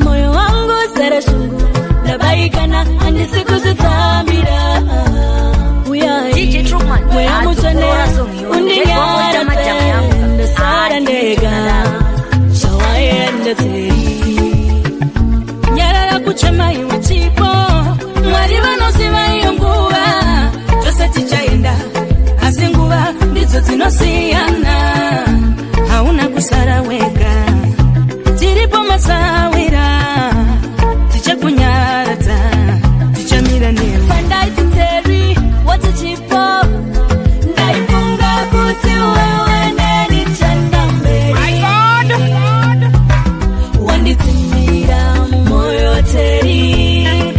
Moyo wangu zara shungu ndabaikana handisi kuzvitambira. Uyai mweya mutsvene undinyaradze ndasara ndega zvawaenda Terry. Nyarara kuchema iwe chipo Mwari vanoziva iyo nguva tose tichaenda asi nguva ndidzo dzinosiyana hauna kusara wega tiripo masawira tichakunyaradza tichamira newe. Pandaiti Terry, what's a chipo? Ndaifunga kuti wewe neni chanda mberi. Wanditsimira moyo Terry.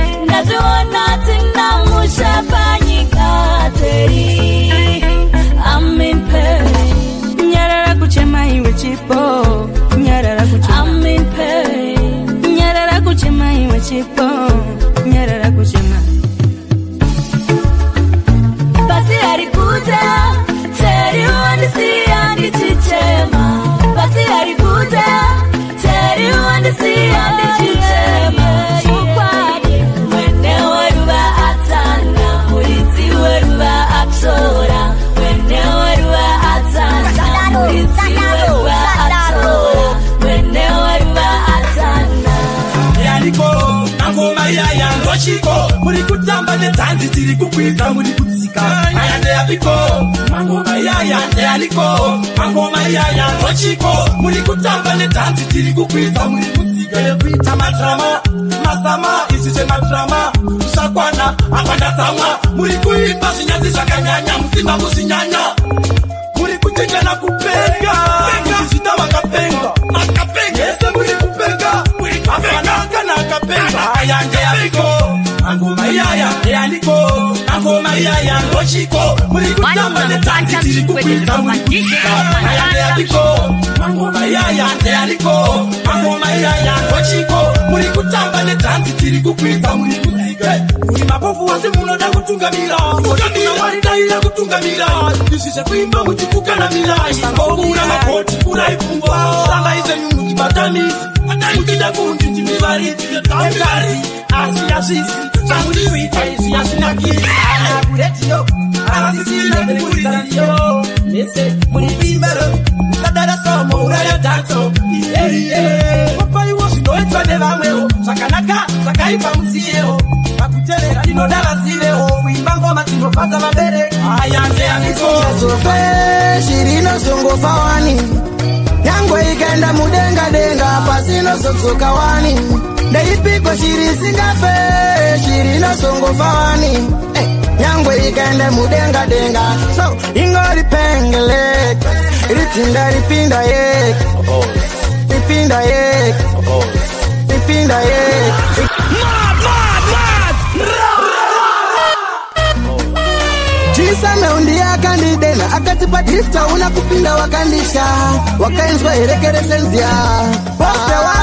kutamba netanzi tiri kukwidza muri kutsika. Aya ndeyapiko mangoma iyaya ndeyaliko mangoma iyaya ndochiko. Muri kutamba netanzi tiri kukwidza muri kutsika. Yekuita madrama masama izvi zvemadrama zvakwana apa ndatsamwa. Muri kuimba zvinyadzi zvakanyanya musimba muzvinyanya. Muri kuchenjana kupenga muchizvita makapenga makapenga ese muri kupenga hapana kana akapenga. Aya ndeyapiko mangoma iyaya ndeyaliko mangoma iyaya ndochiko. Muri kutamba netanzi tiri kukwidza muri kutsika. Aya ndeyapiko mangoma iyaya ndeyaliko mangoma iyaya ndochiko. Muri kutamba netanzi tiri kukwidza muri kutsika. Muri mapofu wose munoda kutungamira mwari kutungamira izvi zvekuimba muchikukanamira sangomura makoti kurai pfungwa rambai zvenyu muchibatamisi muchida kunjinjimivaridzi emkari asi hazvisi zvamuri kuita izvi hazvinakiri. Kuredio havasisina dzekuridza ndiyo mese muri kuimbero musadara somo uraya dhanso popaiwo zvinoitwa nevamwewo zvakanaka zvakaipa musiyewo vakutevera ndinoda vazivewo kuimba ngoma dzinofadza vabereki. Aya ndeyamiko Shiri inozongofa wani nyangwe ikaenda mudenga denga pasi inozodzoka wani. Ndeipiko shiri isingafe shiri inozongofa wani nyangwe ikaenda mudenga denga. So ingori pengele ritinda ripinda ye ripinda ye ripinda ye. Mad mad mad. Chisame ndiye akandidena akatipa drifta una kupinda wakandisha wakainzwa herekeresenzia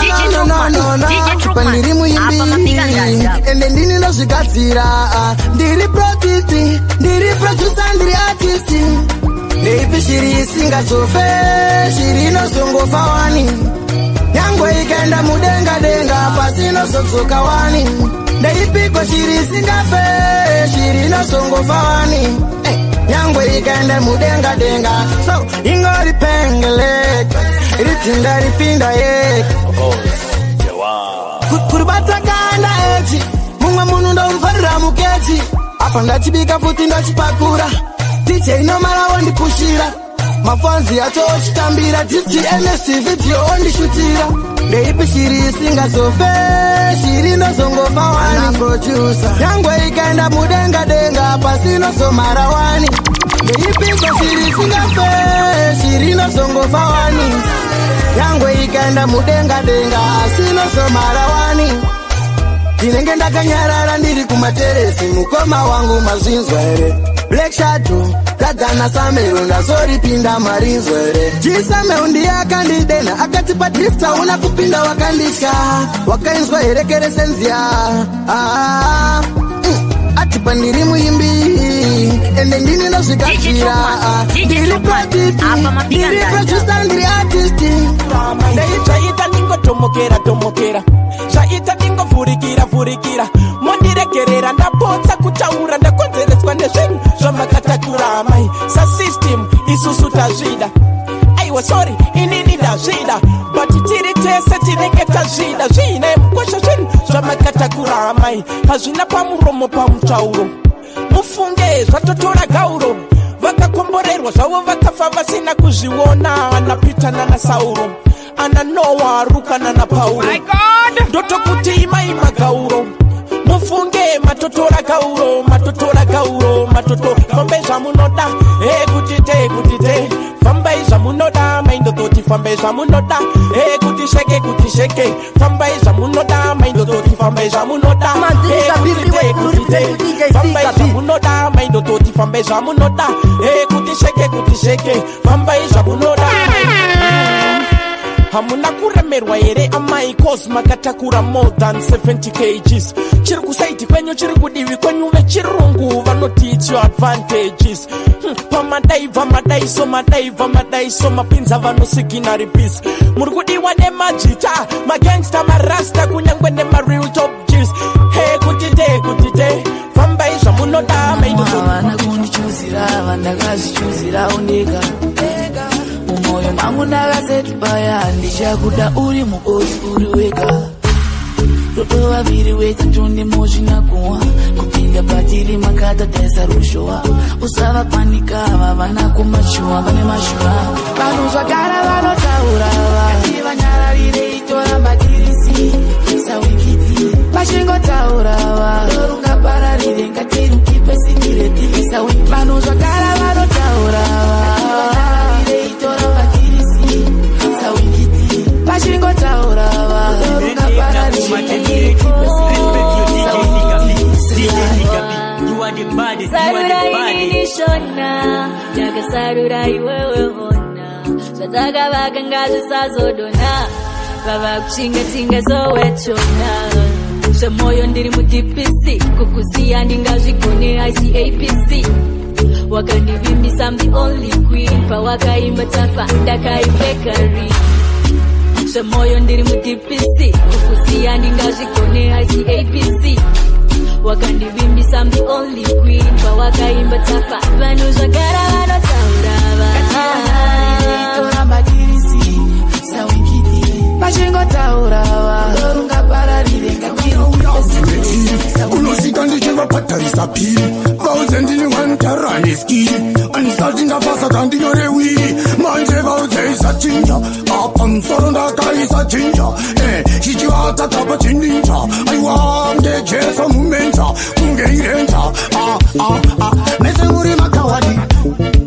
DJ no no no Truckman ndiri muimbi ende ndini ndozvigadzira. Ndiri protist ndiri producer ndiri artist. Ndeipi shiri isingazofe shiri inozongofa wani nyangwe ikaenda mudenga denga pasi inozodzoka wani. Ndeipiko shiri isingafe shiri inozongofa wani nyangwe ikaenda mudenga denga. So ingori pengele ritinda ripinda ye kuribata kanda echi mumwe munhu ndomufarira mukechi apa ndachibika futi ndachipakura DJ inomara wondipushira mafanzi acho ochitambira DTMS video ondishutira. Ndeipi shiri isingazofe shiri inozongofa wani producer nyangwe ikaenda mudenga denga pasi inozomara wani. Ndeipiko shiri isingafe shiri inozongofa wani nyangwe ikaenda mudenga denga asi inozomara wani. Ndinenge ndakanyarara ndiri kumateresi mukoma wangu mazvinzwa here. Black Shadow Dadana Samero ndazoripinda marinzwa here. Chisame ndiye akandidena akatipa drifta una kupinda wakandisha wakainzwa herekeresenzia atipa ndiri muimbi ende ndini ndozvigadzira. Ndiri protist ndiri producer ndiri artist. Zvaita ndingotomokera tomokera zvaita ndingovhurikira vhurikira mondiregerera ndapotsa kutaura ndakonzereswa nezvinhu zvamakatakura amai sasystem isusu tazvida. Aiwa sorry inini ndazvida but tiri tese tinenge tazvida zviine mukosha zvinhu zvamakatakura amai hazvina pamuromo pamutauro mufunge zvatotora gauro vakakomborerwa zvavo vakafa vasina kuzviona ana Peter nana Sauro ana Noah Ruka nana Pauro. Ndotokuti imai magauro mufunge matotora gauro matotora gauro matoto fambai zvamunoda kuti te kuti te fambai zvamunoda maindototi fambai zvamunoda kuti sheke kuti sheke fambai zvamunoda maindototi fambai zvamunoda kuti te kuti te fambai zvamunoda maindototi fambai zvamunoda kuti sheke kuti sheke fambai zvamunoda. Hamuna kuremerwa here amai cause makatakura more than 70 kgs. Chiri kusaiti kwenyu chiri kudivi kwenyu vechirungu vanoti it's your advantages. Pamadaibva madaiso madaibva madaiso mapinza vanosiginari peace. Muri kudiwa nemajita magangsta marasta kunyangwe nemareal top Gs. Hey kuti te kuti te fambai zvamunoda maindovana kundichuzira vandakazvichuzirawo ndega mumoyo mangu ndakasetupaya ndichakuda uri mukosi uri wega. Rudo vaviri wetatu ndimozvinakuwa kupinda patiri makatataisa rushowa usavapanika vavana kumashuwa vane mashuwa vanhu zvagara vanotaura vanyararire itoramba tirisi sawikiti vachingotaura rungapararire ngatirukipe sikireti vanhu zvagara vanotaura itoramba tirisi sawikiti vachingotaura Sarura inishona Takasarura iwewe hona Zvatakavaka ngazvisazodona Vava kuchinga tinga sowechona Zvemoyo ndiri mudhipisi Kukusiya ndingazvigone ICAPC Wakandivimbisa I'm the only queen Pawakaimba tafa ndakaipfeka ring Zvemoyo ndiri mudhipisi Kukusiya ndingazvigone ICAPC Wakandivimbisa I'm the only queen Pawakaimba tafa vanhu zvagara vanotaura Toramba tirisi sawikiti vachingotaura rungapararire unosvika ndichivabhadharisa bhiri vaudze ndini wantaraniskiri andisati ndafasa kandinyore wiri manje vaudze isachinja apa musoro ndakaisa chinja chichivatatapa chininja aiwa ndejeso mumenja kunge irenja mese muri makawadi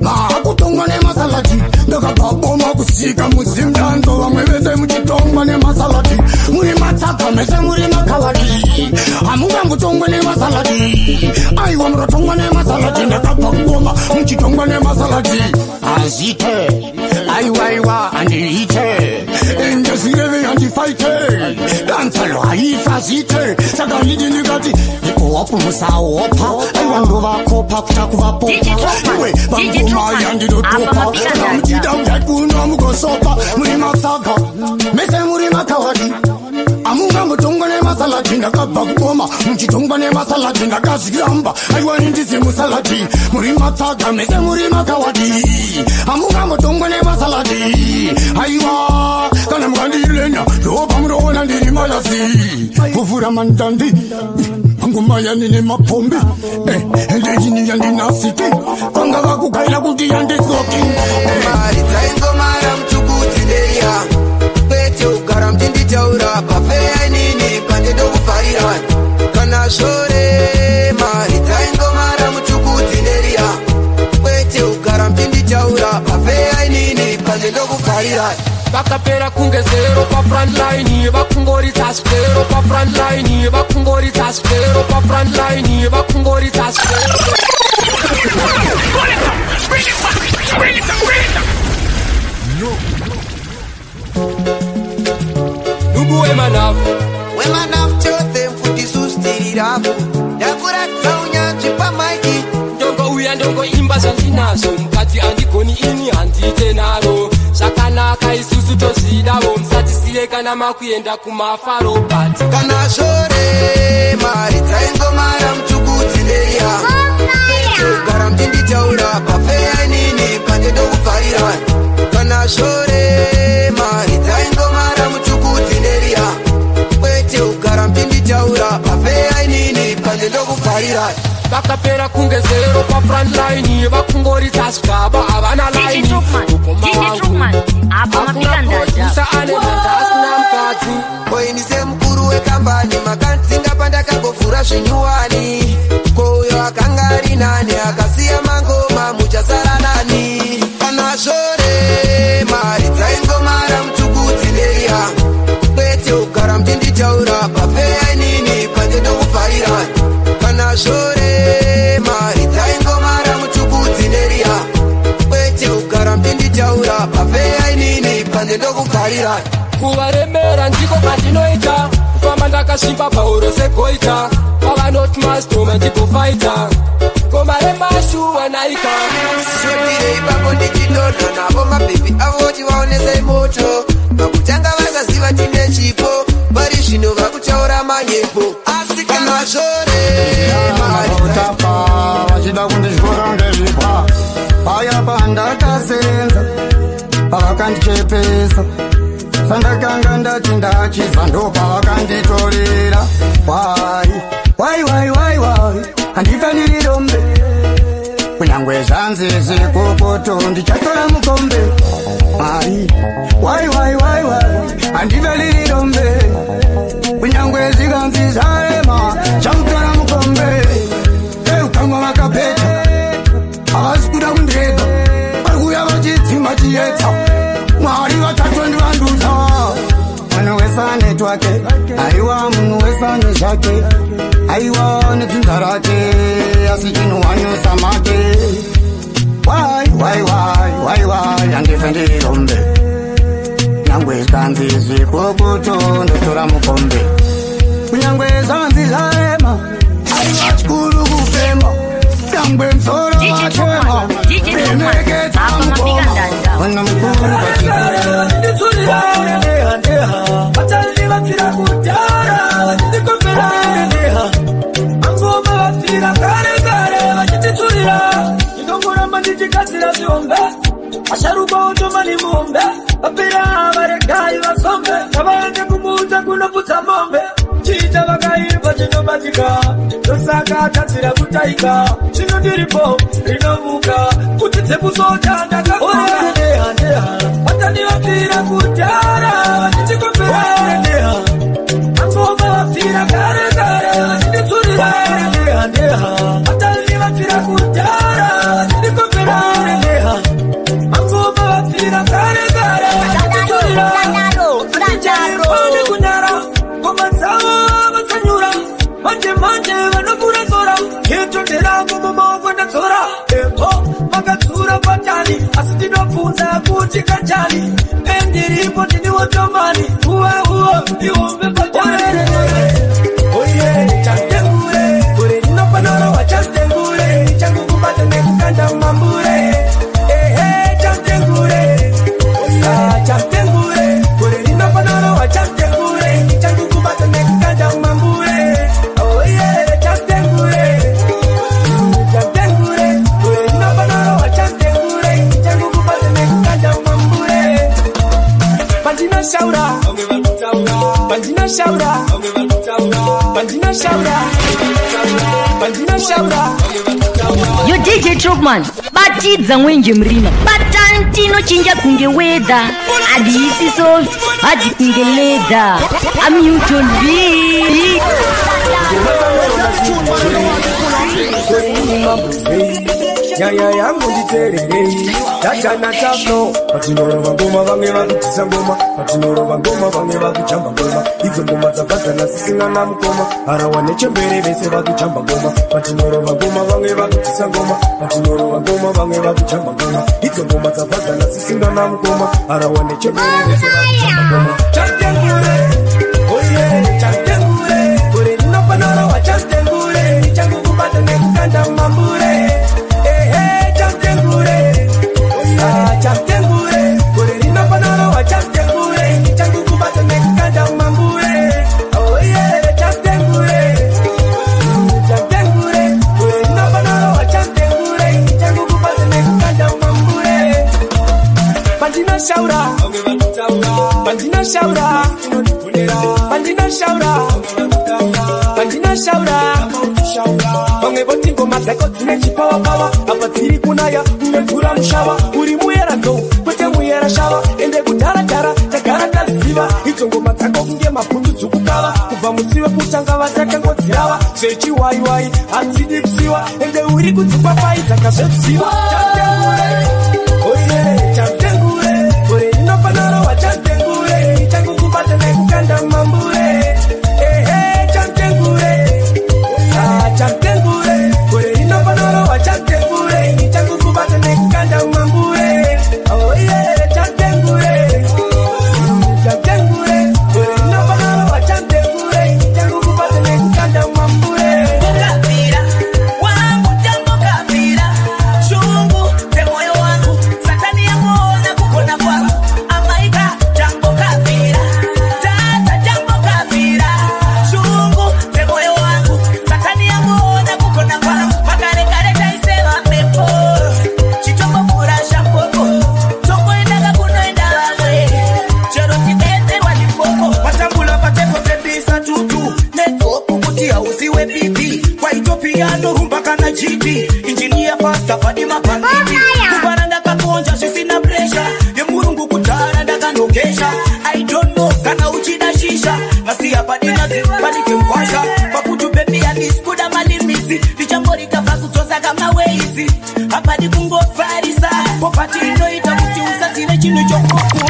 maakutongwa nemasaladi ndakabva kusvika muzimdanzo vamwe vese muchitongwa nemasaladi muri matsaka mese muri makawadi hamungangotongwa nemasaladi aiwa murotongwa nemasaladi ndakabva kuboma muchitongwa nemasaladi hazite aiwaiwa handiite ndezvireve handifaite danzalo haifazite saka ndidi ndikati ipowapo musaopa aiwa ndovakopa kuta kuvapopa iwe vangoma yandidotopa kamuchida uyai kuno mugosopa muri matsaga mese muri makawadi amungangotongwa nemasaladi ndakabva kuboma muchitongwa nemasaladi ndakazviramba aiwa ndisi musaladi muri matsaga mese muri makawadi amungangotongwa nemasaladi aiwa kana mukandilena ndopamunoona ndiri mayasi kuvhura mandandi ngoma yanine mapombi endejini yandinasiki vanga vakugaira kuti yanditsoki mari dzaingomara mutukudzindeya kwete kugara muchinditaura pafeya inini pandinokufarira kana zvore mari dzaingomara mutukudzindeya kwete kugara muchinditaura pafeya inini pandinokufarira vakapera kunge zero pafrontline vakungoridza zvero pafrontline vakungoridza zvero pafrontline vakungoridza zvero Nubu wemanafu wemanafu chose mfuti sustirirapo ndakuratidza unyanzvi pamaiki ndongouya ndongoimba zvandinazvo mukati andigoni ini handiite naro zvakanaka isusu tozvidavo musatisiye kana makuenda kumafaro but kana zvore mari dzaingomara mutukudzindeya kugara muchinditaura pafeya inini pandinokufarira kana zvore mari dzaingomara mutukudzindeya kwete kugara muchinditaura pafeya inini pandinokufarira vakapera kunge zero pafrontline vakungoridza zvigaba havana laini Apa ane mhanza asina mukadzi koini semukuru wekambani makandzinga pandakangovhura zvinyuwani kouyo akanga ari nani akasiya mangoma muchasara nani kana zvore mari dzaingomara mutukudzindeya kwete kugara muchinditaura pafeya inini pandinokufarira kana zvore mari dzaingomara mutukudzindeya kwete kugara muchinditaura pafeya inini pandinokufarira kuvaremera ndiko kwandinoita kufamba ndakasvimba pauro segoita pavanoti masitoma ndikofaita ngoma remashuwa naika sotire ipapo ndichidonha navo mabhebhi avo tivaonesai moto vakutanga vasaziva tine chipo vari zvino vakutaura manyepo asi kana zvore mari vachida kundityora ngezvibwa paya pandakasenza pavakandichepesa Sandakanga ndati ndachibva ndopavakanditorera. Wai wai wai wai wai, handifaniri rombe. Kunyangwe zvanzi zvikokoto ndichatora mukombe. Ai wai wai wai wai, handifaniri rombe. Kunyangwe zvikanzi zvarema, chautora mukombe. Eukamwa vakapeta, havasi kuda kundirega. Vari kuuya vachidzima chiedza, Mwari vachatondivandudza. Munhu wese ane twake, aiwa munhu wese ane zvake, aiwa nedzinza rake, asi chinhu make. Wai wai wai wai wai, handife ndiri rombe. Nyangwe zvanzi zvikokoto ndotora mukombe. Kunyangwe zvanzi zvarema, aiwa chikuru kufema. Nyangwe musoro wachema, remekedza mukoma. Mwana mukuru Vachandivapfira kudhara, vachindikopera mangoma vapfira kare kare vachititsurira. Ndinongoramba ndichigadzira zvihombe, asharukwa otoma nemuhombe. Vapera varegai vasombe, ngavaende kumuudza kunoputsa mombe. Chiita vakaimba chinobatika, ndosaka tadzira kutaika. Zvino ndiripo rinomuka kuti dzekusoja ndakaoneha. Vatandivapfira kudhara vachitikopera mangoma vapfira kare kare vachinditsurira. Vatandivapfira kudhara vachindikopera mangoma vapfira kare kare vachinditsurira. Pane kunyara ngoma dzavo vatsanyura, manje manje vanokura sora. Hitondera mumaoko ndadzora epo makatsura patani, asi ndinobvunza kuti kanjani. Endiripo ndini wotomani, uwe uwe ihombe patani. Oye chandengure gore rinopanorowa chandengure, changukubata nekukanda mambure. Ehe chandengure, chandengure gore rinopanorowa chandengure, changukubata nekukanda mambure. Oye chandengure, chandengure gore rinopanorowa chandengure, changukubata nekukanda mambure. Pandinashaura, pandinashaura, pandinashaura, pandinashaura. Yo DJ Trokman, batidza mwenje murima. Batantino chinja kunge weather, hadisi soft, hadi kunge leather. I'm Newton B. Nyaya yangu nditererei, tatana taflo. Patinorova ngoma vamwe vakutisa ngoma, patinorova ngoma vamwe vakuchamba ngoma. Idzo ngoma dzabvadzana sisina namukoma, harawa nechembere vese vakuchamba ngoma. Patinorova ngoma vamwe vakutisa ngoma, patinorova ngoma vamwe vakuchamba ngoma. Idzo ngoma dzabvadzana sisina namukoma, harawa nechembere vese vakuchamba ngoma. Chandengure, oye chandengure, gore rinopanorowa chandengure, changukubata nekukanda mambure. Ehe chandengure, chandengure, gore rinopanorowa chandengure, changukubata nekukanda mambure. Oye chandengure, chandengure, gore rinopanorowa chandengure, changukubata nekukanda mambure. Pandinashaura, pandinashaura, pandinashaura, pandinashaura. Vamwe voti ngoma dzako dzine chipawapawa, apa dziri kunaya unodzura mushawa. Uri muyera nzou kwete muyera shava, ende kudharadhara tagara taziva. Idzo ngoma dzako kunge mabhundu dzukukava, kubva musi wekutanga vatakangodzirava. Zvechiwaiwai hadzidi kusiwa, ende uri kudzikwapaidza kazvekuziva. Chandengure, oye chandengure, gore rinopanorowa chandengure, changukubata nekukanda mambure. Ehe chandengure, chandengure, gore rinopanorowa chandengure, changukubata nekukanda mambure. Oye chandengure, chandengure, gore rinopanorowa chandengure, changukubata nekukanda mambure. Kukapira, wangu tambo kapira, shungu pressure. I don't know kana uchida shisha. Masiya padinati panike mkwasha. Pakutu baby andisikuda malimisi. Ndichangorika pakudzosa kama weizi. Hapadi kungofarisa. Popati inoita kuti usazive chinhu chokuku.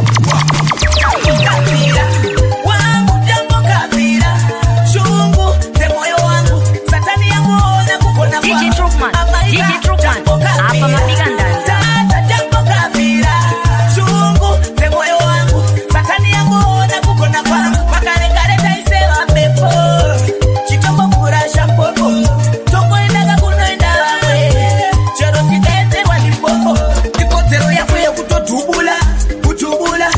Wangu tambokapira. Shungu dzemoyo wangu. Satani yanguona kugona DJ Trukman, DJ Trukman, apa mabika ndani. Tata tambokapira. Shungu dzemoyo wangu. Satani yanguona kugona kwangu. Makare kare taiseva mhepo. Chitombokura shamboko. Tongoendaka kunoenda vamwe. Chero tikaedzerwa ndimboko. Ikodzero yako yekutodhubula. Kudhubula,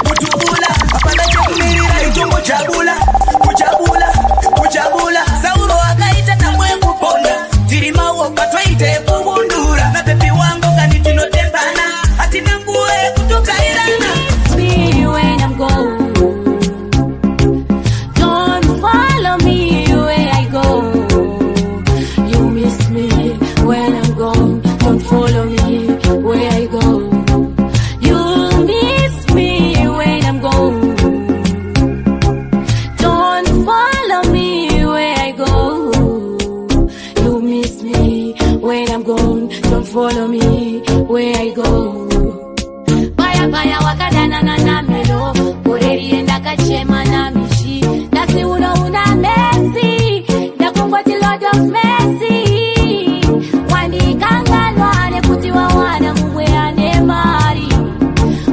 kudhubula. Hapana chekumirira itombochabula. Kuchabula, kuchabula. Sauro akaita nhamo yekuponda. Tiri maoko toita yekubundura. Nabebi wangu kani tinotembana. Hatina nguva yekutokairana. Me when I'm gone. Don't follow me where I go. You miss me when I'm gone. Don't follow me where I go. You miss me when I'm gone. Don't follow me where I go. You miss me when I'm gone. Don't follow me where I go. Paya paya wakadanana na melo Koreri ndakachema na mishi Nasi uno una Messi Ndakungoti Lord of Mercy Wandikanganwa nekuti wawana mumwe ane mari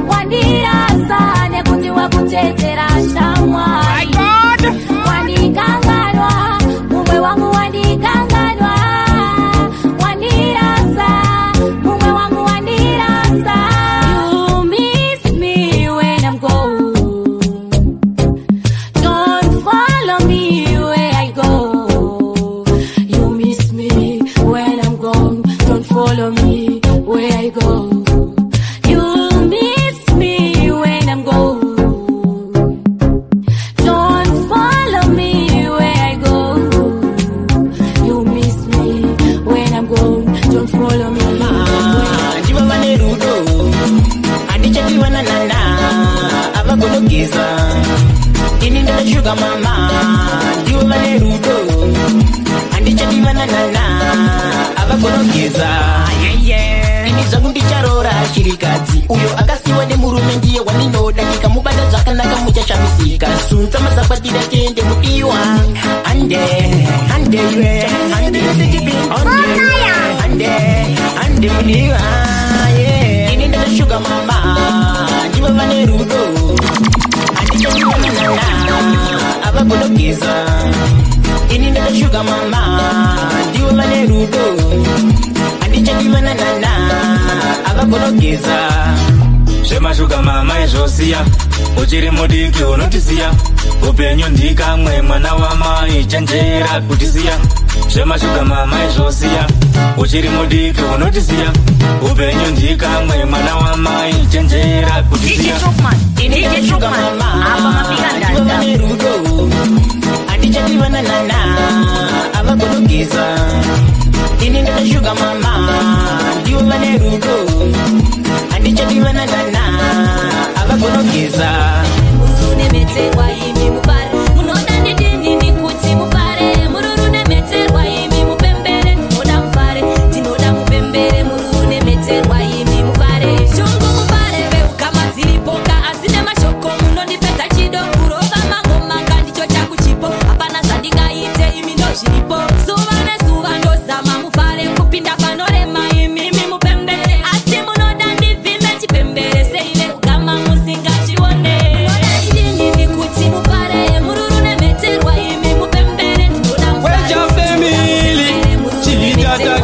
Wandirasa nekuti wakutetera shamwari Wandikanganwa mumwe wangu wandikanganwa Wandirasa mumwe wangu wandirasa You miss me when I'm gone. Don't follow me where I go. You miss me when I'm gone. Don't follow me where I go. You miss me when I'm gone. Don't follow me where I go. You miss me when I'm gone. Don't follow me. Ndivo vane rudo handichadiwa nanana avagonogeza ini ndakashuka mama ndivo vane rudo handichadiwa nanana avagonogeza ini zvangu ndicharora chirikadzi uyo akasiwa nemurume ndiye wandinoda ndikamubata zvakanaka muchashamisika sunza mazakwatira tende mudiwa hande hande iwe hande hande hande mudiwa yeah. Ini ndakashuka mama ndivo vane rudo handichadiwa nanana avagonogeza ini ndakashuka mama ndivo vane rudo handichadiwa nanana avagonogeza Zvemashuka mama izvosiya uchiri mudiki unotisiya upenyu ndikamwe mwana wamai chenjera kutisiya Zvemashuka mama izvosiya uchiri mudiki unotisiya upenyu ndikamwe mwana wamai chenjera DJ kutisiya Trukman, DJ Trukman, apa mabika ndivo ndani. vane rudo handichadiwa nanana avagonogeza ini ndakashuka mama ndivo vane rudo handichadiwa nanana avagonogeza Murunemetserwa imi mupare munoda ndidini kuti mupare mururunemetserwa imi mupembere ndinoda mufare ndinoda mupembere mururunemetserwa imi mupare shungu mupare veukama dziripoka asi nemashoko munondipedza chido kurova mangoma kandicho changu chipo hapana zvandingaite imi ndozviripo zuva nezuva ndozama mufare kupinda panorema imimi mupembere asi munoda ndivhime chipembere sei veukama musingachione munoda ndidini kuti mufare mururunemetserwa imi mupembere ndinoda mufare Weja family Chidata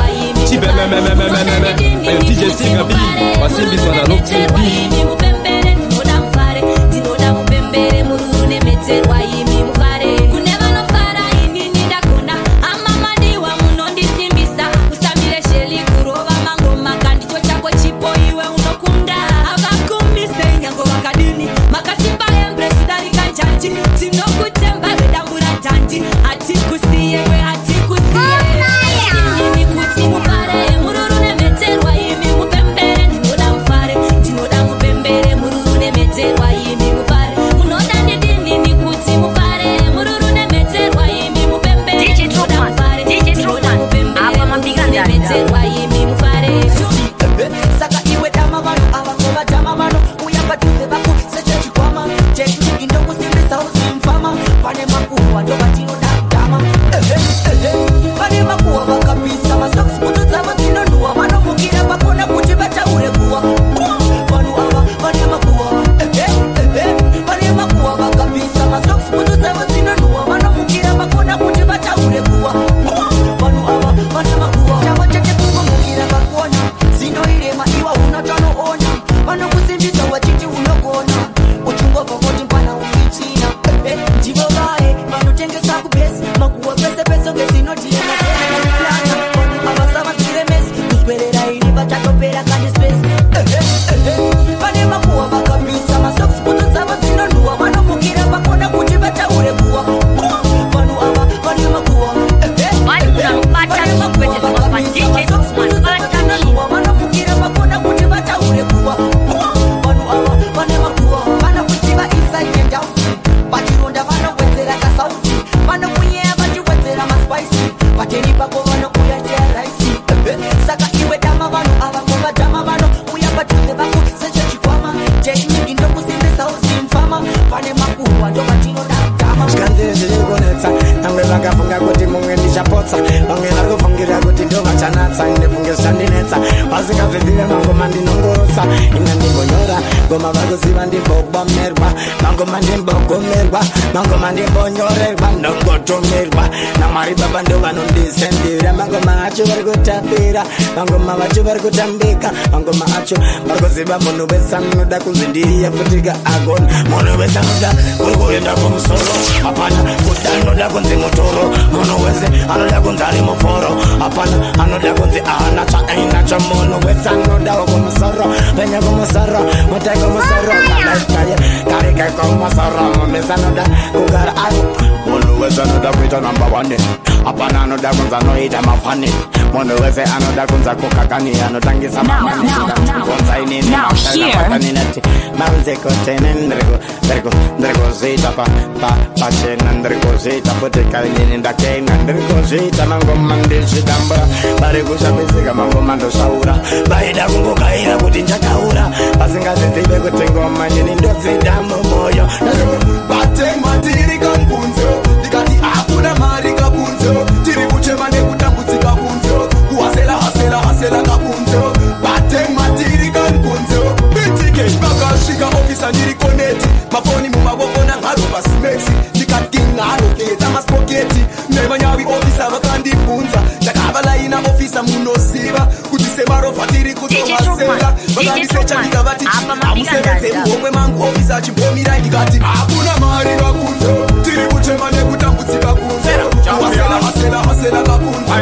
Chibememememememe Ayo DJ Siga B Wasimbiswa na Roxy B imi mupembere ndinoda mufare ndinoda mupembere mururunemetserwa imi mufare kune vanofara inini ndakona amamadiwa munondisimbisa usamire sheli kurova mangoma kandicho chako chipo iwe unokunda havakumise nyango vakadini makasimba embresi darika njanji tinokutemba vedambura tandi hatikusiyewe hatikusiye inini kuti mufare mururunemetserwa imi mupembere ndinoda mufare ndinoda mupembere hakuna chanoona. Vanokusimbisa wachiti unogona, uchingobva voti mpana uritsvina. Ndivo vaye vanotengesa kubhesi, makuwa pese pese ngezinotiena plana. Vanhu avasavatsire mesi, kuswerera ini vachatopera kane space. Vane makuwa vakapisa masocks, bhutsu dzavo dzinonhuwa, vanomukira vakona kuti vataure kuwa. Vanhu ava vane makuwa, vane makuwa vakapisa masocks, bhutsu dzavo dzinonhuwa, vanomukira vakona kuti vataure kuwa. Vanhu ava vane makuwa, vanokuziva inside and out. Vachironda vanowedzera kasauti, vanokunyeya vachiwedzera maspicy, pateni pako vanouya cheraisi. Saka iwe dama vanhu ava ngovadhama, vanouya padhuze vako sechechikwama. Technique ndokusimbisa usimfama, pane makuhwa ndovatinoda kutama. Zvikanzi zviri kunetsa, vamwe vakafunga kuti mumwe ndichapotsa, vamwe vari kufungira kuti ndovachanatsa. Ndifunge zvichandinetsa, vasingazvizive mangoma ndinongorotsa. Ina ndimbonyora ngoma, vakuziva ndimbobomerwa mangoma, ndimbogomerwa mangoma, ndimbonyorerwa, ndongotumirwa naMwari Baba, ndo vanondisendera mangoma acho. Vari kutapira mangoma vacho, vari kutambika mangoma acho, vari kuziva munhu wese anoda kunzi ndiye futika agona. Munhu wese anoda kuri kuenda kumusoro, hapana kuti anoda kunzi mutoro. Munhu wese anoda kunzi ari muforo, hapana anoda kunzi ahana chaainacho. Munhu wese anodawo kumusoro, penya kumusoro, mutai kumusoro, kalaikaye karike kumusoro. Munhu wese anoda kugara ari, munhu wese anoda kuita namba 1, hapana anoda kunzi anoita mafani. Munhu wese anoda kunzi akokakani anotangisa mamani. Kunza inini Now, manze kotene, ndiri kuzviita pachena, ndiri kuzviita futi kainini ndakena, ndiri kuzviita mangoma ndichidambura. Vari kushamisika mangoma ndoshaura, vaida kungokaira kuti nchakaura, vasingazvizive kuti ngoma nini ndodzida mumwoyo. Vatema tiri kakunze, ndikati hakuna mari kakunze, tiri kuchema nekutambudzika kunze, kuhasela hasela hasela kakunze. Vatema tiri kakunze, bitike vakasvika ofisa ndiri koneti, mafoni mumavoko nanharo pasimexi, ndikati kinharo keta maspoketi nevanyavi. Ofisa vakandibvunza, ndakavalaina ofisa, munoziva kuti semarovha tiri kutohasela. Vakandisecha, ndikavati hamusevenze muhomwe mangu. Ofisa chimbomirai, ndikati hakuna mari kakunze, tiri kuchema nekutambudzika kunze, kuhasela hasela hasela kakunze.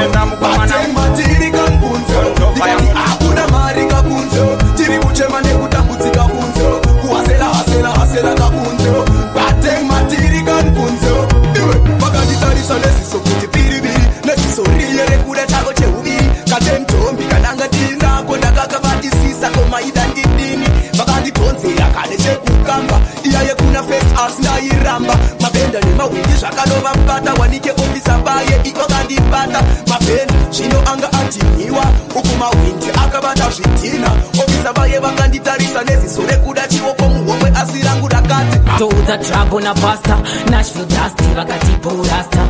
Vatema tiri kakunze, ndikati hakuna mari kakunze, tiri kuchema nekutambudzika kunze, kuhasela hasela hasela kakunze. Vatema tiri kakunze. Iwe vakanditarisa neziso kuti piriviri, neziso riye rekuda chavo cheuviri, kate ndombi kananga ndinako, ndakakabatisisa komaida ndidini. Vakandidhonzera kane chekukamba iya yekuna first asi ndairamba. Mabhenda nemahwindi zvakanovabata, wanike ofisa vaye ivakandibata. Mabhenda zvino anga adhinhiwa, uku mahwindi akabata zvidhina. Ofisa vaye vakanditarisa neziso rekuda chioko muhomwe, asi rangu rakati Toudza trouble na pasta Nashville dusty vakati rasta.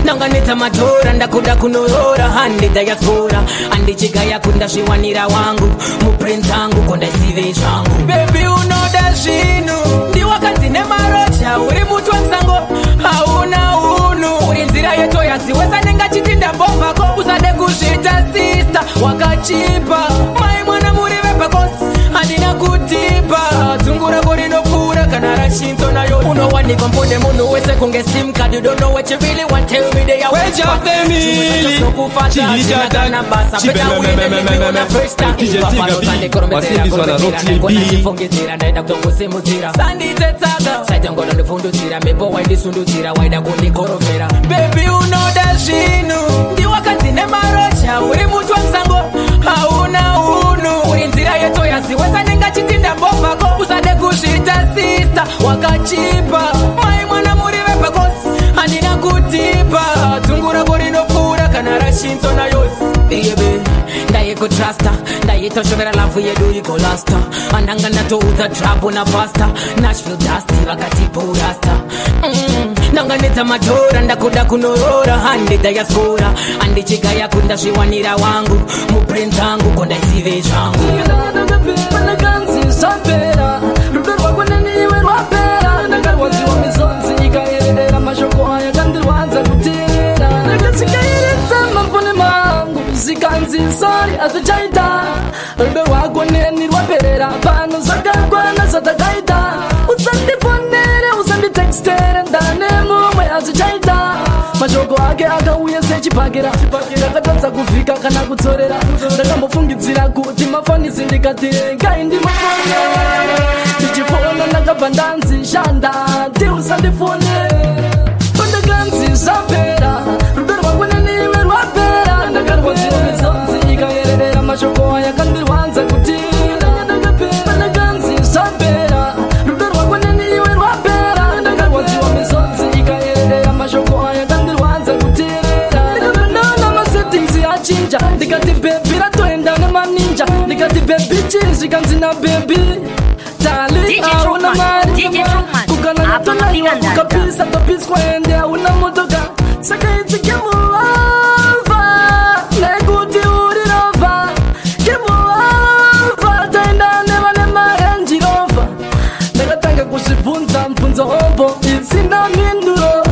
Nanganetsa madhora, ndakuda kunorora handi diaspora, andichigaya kundazviwanira wangu muprince angu kondaisive zvangu. Baby unoda zvinhu, ndiwakanzi nemarocha, uri mutwa musango hauna unhu, uri nzira yetoyasi wesanenga chitinda mbovako, usade kuzviita sista wakachipa mai mwana muri vepakosi, handina kutipa dzungu rako rinopfuura kana rachinzo nayo, unowanikwa mbune munhu wese kunge sim card. You don't know what you really want, tell me they are Wage of family. Kana basa DJ ndaida kutongosemudzira sanditsetsaga saitangoda ndivhundutsira mhepo waindisundudzira waida kundikorovera. Baby unoda zvinhu, ndiwakanzi nemarocha, uri mutwa musango hauna unhu, uri nzira yetoyasi wesanenga chitinda mbovako, usade kuzviita sista wakachipa mai mwana muri vepakosi, handina kutipa dzungu rako rinopfuura kana rachinzo nayosi. Baby ndaikutrasta, ndaitoshuvera lavhu yedu igolasta, andanga ndatoudza trouble na pasta Nashville dusty vakati rasta. Ndanganetsa madhora, ndakuda kunorora handi diaspora, andichigaya kundazviwanira wangu muprince angu kondaisive zvangu. Ndakanzi zvapera, rudo rwako neniwe rwapera, ndakarwadziwa misodzi ikaerera, mashoko aya kandirwadza kuteerera, ndakatsikairidza mafoni mangu, zvikanzi sori hazvichaita. Rudo rwako neni rwaperera pano zvakakwana zvatakaita. Usandifonere, usanditextere, ndane mumwe hazvichaita. Mashoko ake akauya sechibhakera, ndakatadza kuvhika kana kudzorera. Ndakambofungidzira kuti mafanisi, ndikati regai ndimafonere. Ndichifona ndakabva ndanzi shanda, ti usandifonere. Pandakanzi zvapera, rudo rwangu neniwe rwapera. Ndakarwadziwa, misodzi ikayerera, mashoko aya kandirwadza kuti pandakanzi zvapera, rudo rwangu neniwe rwapera. Ndakarwadziwa, misodzi ikayerera, mashoko aya kandirwadza kuteerera. Ndikabva masettings achinja, ndikati baby ratoenda nemaninja. Ndikati baby chii, zvikanzi nababy tali DJ hauna Truckman, mari. DJ Truckman, Kukana apa natonaiwa mapika ndanda. kukapisa topiswa ende hauna motoka. Saka it's game over nekuti uri rova. Game over, taenda nevane maRange Rover. Ndakatanga kuzvibvunza mubvunzo hombo isina mhinduro,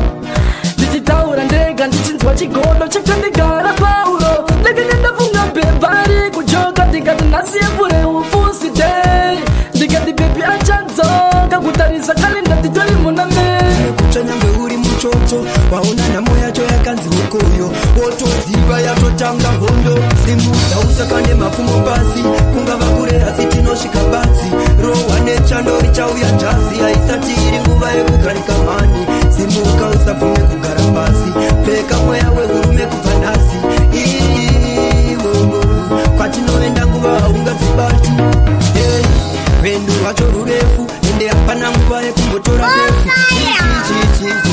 ndichitaura ndega ndichinzwa chigodo chakandigara pauro. Ndakanga ndafunga bhebhari kujoka, ndikati nhasi yevure ufusi day, ndikati baby achadzoka. Kutarisa kalenda titori muna May. Kutsva nyangwe uri muchoto, waona nhamo yacho yakanzi hokoyo, wotoziva yatotanga hondo. Simudza usakande mapfumo pasi, kungava kure asi tinosvika batsi. Rohwa nechando richauya jasi, haisati iri nguva yekugarika mani. Simuka, usabvume kugara pasi, pfeka mweya wehurume kubva nhasi. Iwowo, kwatinoenda nguva haungadzibati. Hey, rwendo rwacho rurefu ende hapana nguva yekumbotora befu.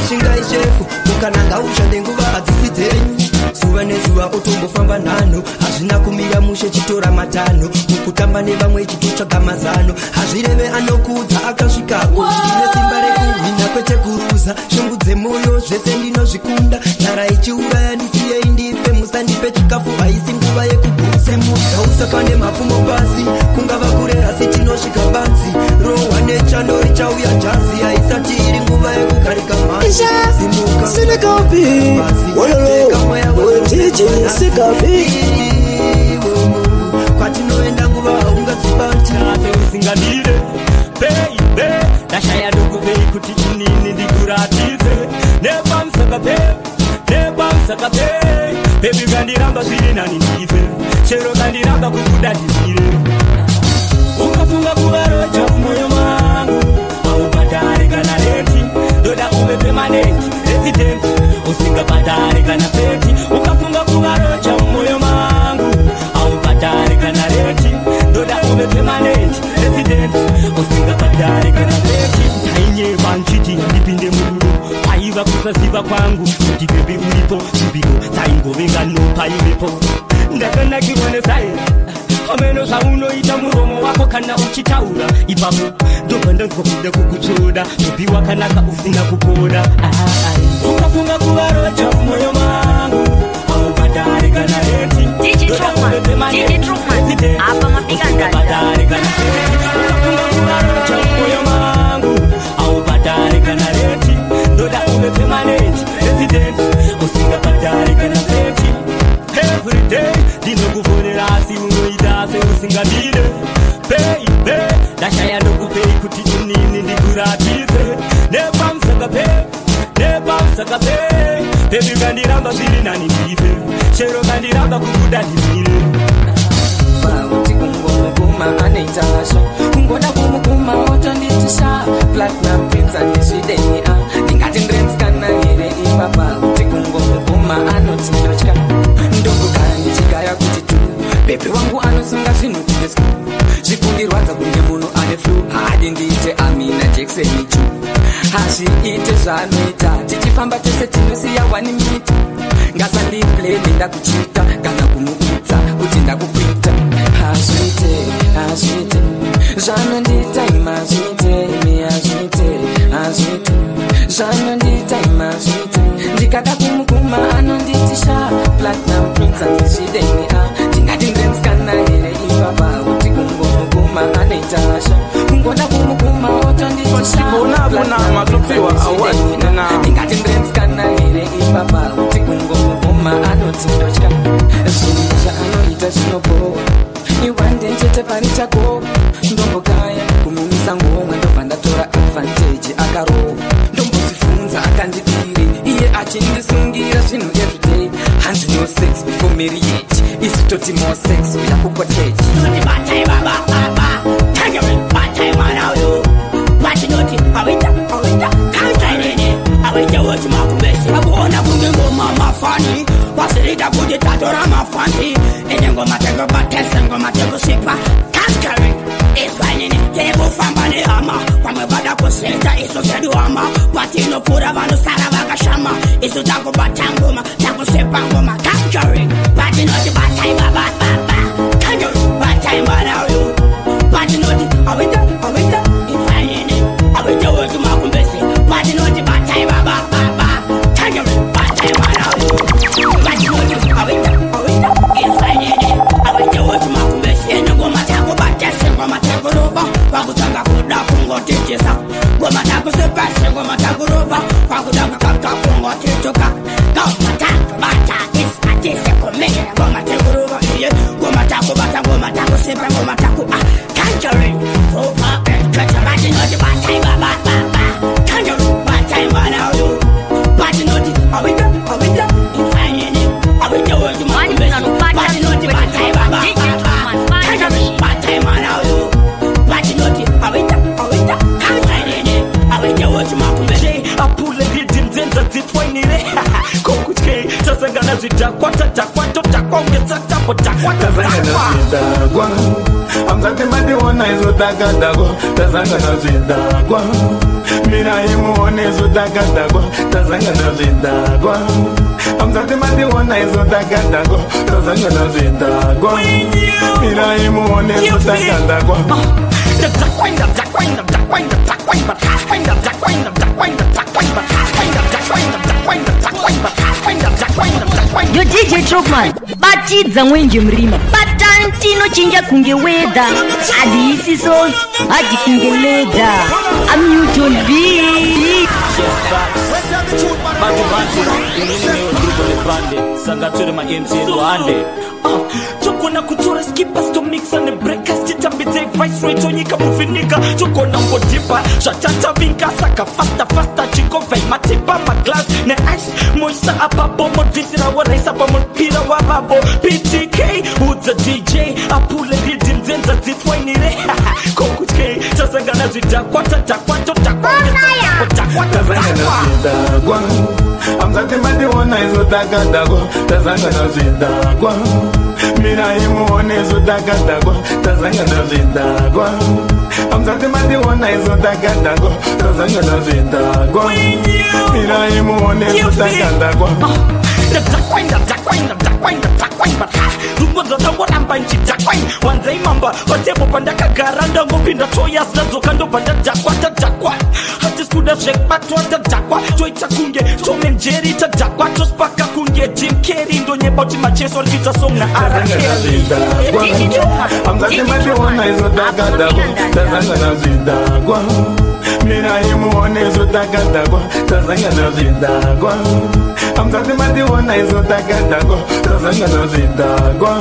Chishingai shefu, mukananga ushande, nguva hadzisi dzenyu. Zuva nezuva utombofamba nhano, hazvina kumira mushe, chitora matanho. Mukutamba nevamwe chitotsvaga mazano, hazvireve anokuudza akasvikako. Ndine simba rekuhwina kwete kuruza, shungu dzemoyo zvese ndinozvikunda. Nzara ichiuraya ndisiyei ndife, musandipe chikafu, haisi nguva yekugusemudza usakande mapfumo pasi, kungava kure asi tinosvika batsi. Rohwa nechando richauya jasi, haisati iri nguva yekugarika mhani. Simuka. Sikapi, wololo, DJ Sikapi. Kwatinoenda nguva haungadzibati. Usingadire baby, ndashaya ndokupei kuti inini ndikuratidze nepamusaka pe, nepamusaka pe. Baby, kandiramba zviri nani ndife, chero kandiramba kukuda ndizire. Ukafunga kuvaroja mumwoyo mangu, haubhadhari kana rent, ndoda uve permanent resident, usingabhadhari kana senti. Ukafunga kuvaroja mumwoyo mangu, haubhadhari kana rent, ndoda uve permanent resident, usingabhadhari kana senti. Ndainyeva nchiti ndipinde murudo, aiva kusaziva kwangu kuti baby uripo. Zvipiko dzaingovengano paivepo, ndakanakirwa nesaye ameno zvaunoita muromo wako kana uchitaura ipapo, ndobva ndanzwa kuda kukutsvoda. Baby wakanaka usina kupoda. Ukafunga kuvaroja mumwoyo mangu, haubhadhari kana rent. DJ Truckman, DJ Truckman, apa mapika ndanda. Usingabhadhari kana senti. Ukafunga kuvaroja mumwoyo mangu, haubhadhari kana rent, ndoda uve permanent resident, usingabhadhari kana senti. Every day ndinokufonera asi unoita seusingadire. Baby, ndashaya ndokupei kuti inini ndikuratidze nepamusaka pe, nepamusaka pe. Baby, kandiramba zviri nani ndife, chero kandiramba kukuda ndizire. Kuti kungomukuma anoita hasha, kungoda kumukuma otonditisha. Platinum Prince andizvideni a, ndingati ndiri musikana here ipapa? Kuti kungomukuma anoti ndotya, ndokugara ndichigaya kuti tu baby wangu anosunga zvinhu kunge screw, zvikundirwadza kunge munhu ane flu. Haadi ndiite Amina Jackson chu, hazviite zvaanoita. Tichifamba tese tinosiya 1 mita, ngasandiblame ndakuchita kana kumuudza kuti ndakukuita. Hazviite, hazviite zvanondiita imi, hazviite imi, hazviite, hazviite zvanondiita imi, hazviite. Ndikada kumukuma anonditisha. Platinum Prince andizvideni a, ndingati ndiri musikana here ipapa? Kuti kungomukuma anoita hasha, kungoda kumukuma otonditisha. Ndingati ndiri musikana here ipapa? Kuti kungomukuma anoti ndotya, zvinhu zvaanoita zvinobowa iwande chete. parichako ndombokaya kumumisa ngomwa ndobva ndatora advantage akarohwa ndombozifunza akandidire iye achindisungira zvinhu everyday hanzi no sex before marriage isu toti more sex uya kucottage. Batai baba baba, tangerine batai mwana uyu. Patinoti awita awita kaita nini awita wochi makumbesi akuona kunge ngoma mafani wasirita kuti tatora mafansi ine ngoma tekubatese ngoma tekusipa kankarin iswanini tiri kufamba nehama vamwe vada kuseta isu zvedu hama patinopfuura vanosara vakashama isu takubata ngoma takusipa ngoma kankarin patinoti batai baba baba kankarin batai mwana uyu patinoti awita awita ifanini awita wochi makumbesi patinoti batai baba baba kankarin batai mwana uyu patinoti awita awita ifanini awita wochi makumbesi ene ngoma takubatese ngoma takurova vakutanga kuda kungotitisa ngoma takusipese ngoma takurova vakuda kaka kungotituka ngoma takubata isatise kumira ngoma takurova iye ngoma takubata ngoma takusipa ngoma taku ah kanjarin fupa kacha patinoti batai baba baba kanjarin batai mwana uyu patinoti awita awita ifanini awita wochi makumbesi patinoti batai baba baba kanjarin batai mwana uyu patinoti awita awita kanjarini awita wochi makumbesi apule ridimzenza dzitwainire kokutye tasangana zvidhakwa tadhakwa todhakwa unge tsatambo dhakwa Tazangana zvidhakwa amzati mationa izo takadhakwa tazangana zvidhakwa mirai muone izo takadhakwa tazangana zvidhakwa amzati mationa izo takadhakwa tazangana zvidhakwa mirai muone izo takadhakwa. Yo DJ Trokman, batidza mwenje mrima batantinochinja kunge weather hadiisi so hadi kunge leather I'm Newton B. Sangatsvere maMC edu hande togona kutora skippers tomixa nebreakers titambidze viceroy tonyika muvhinika togona ngodhipa zvatatavinga saka fasta fasta chikovhai matipa maglass neice moisa apapo modvisirawo raisa pamupira wavavo PTK udza DJ apule ridimzenza dzitwainire kokutye tasangana zvidhakwa tadhakwa todhakwa dhakwa Tazangana zvidhakwa amzati mationa izo takadhakwa tazangana zvidhakwa mirai muone izo takadhakwa tazangana zvidhakwa amzati mationa izo takadhakwa tazangana zvidhakwa mirai muone izo takadhakwa. Rungodzo ndangoramba nchidhakwa wanzai mamba patebo pandakagara ndangopinda toyas ndadzoka ndobva ndadhakwa tadhakwa hatisi kuda zvekubatwa tadhakwa toita kunge tomenjeri tadhakwa tospaka kunge Jim Carrey ndonyeba kuti macheso ari kuita song Tazangana zvidhakwa amzati mationa izo takadhakwa tazangana zvidhakwa mirai muone izo takadhakwa tazangana zvidhakwa amzati mationa izo takadhakwa tazangana zvidhakwa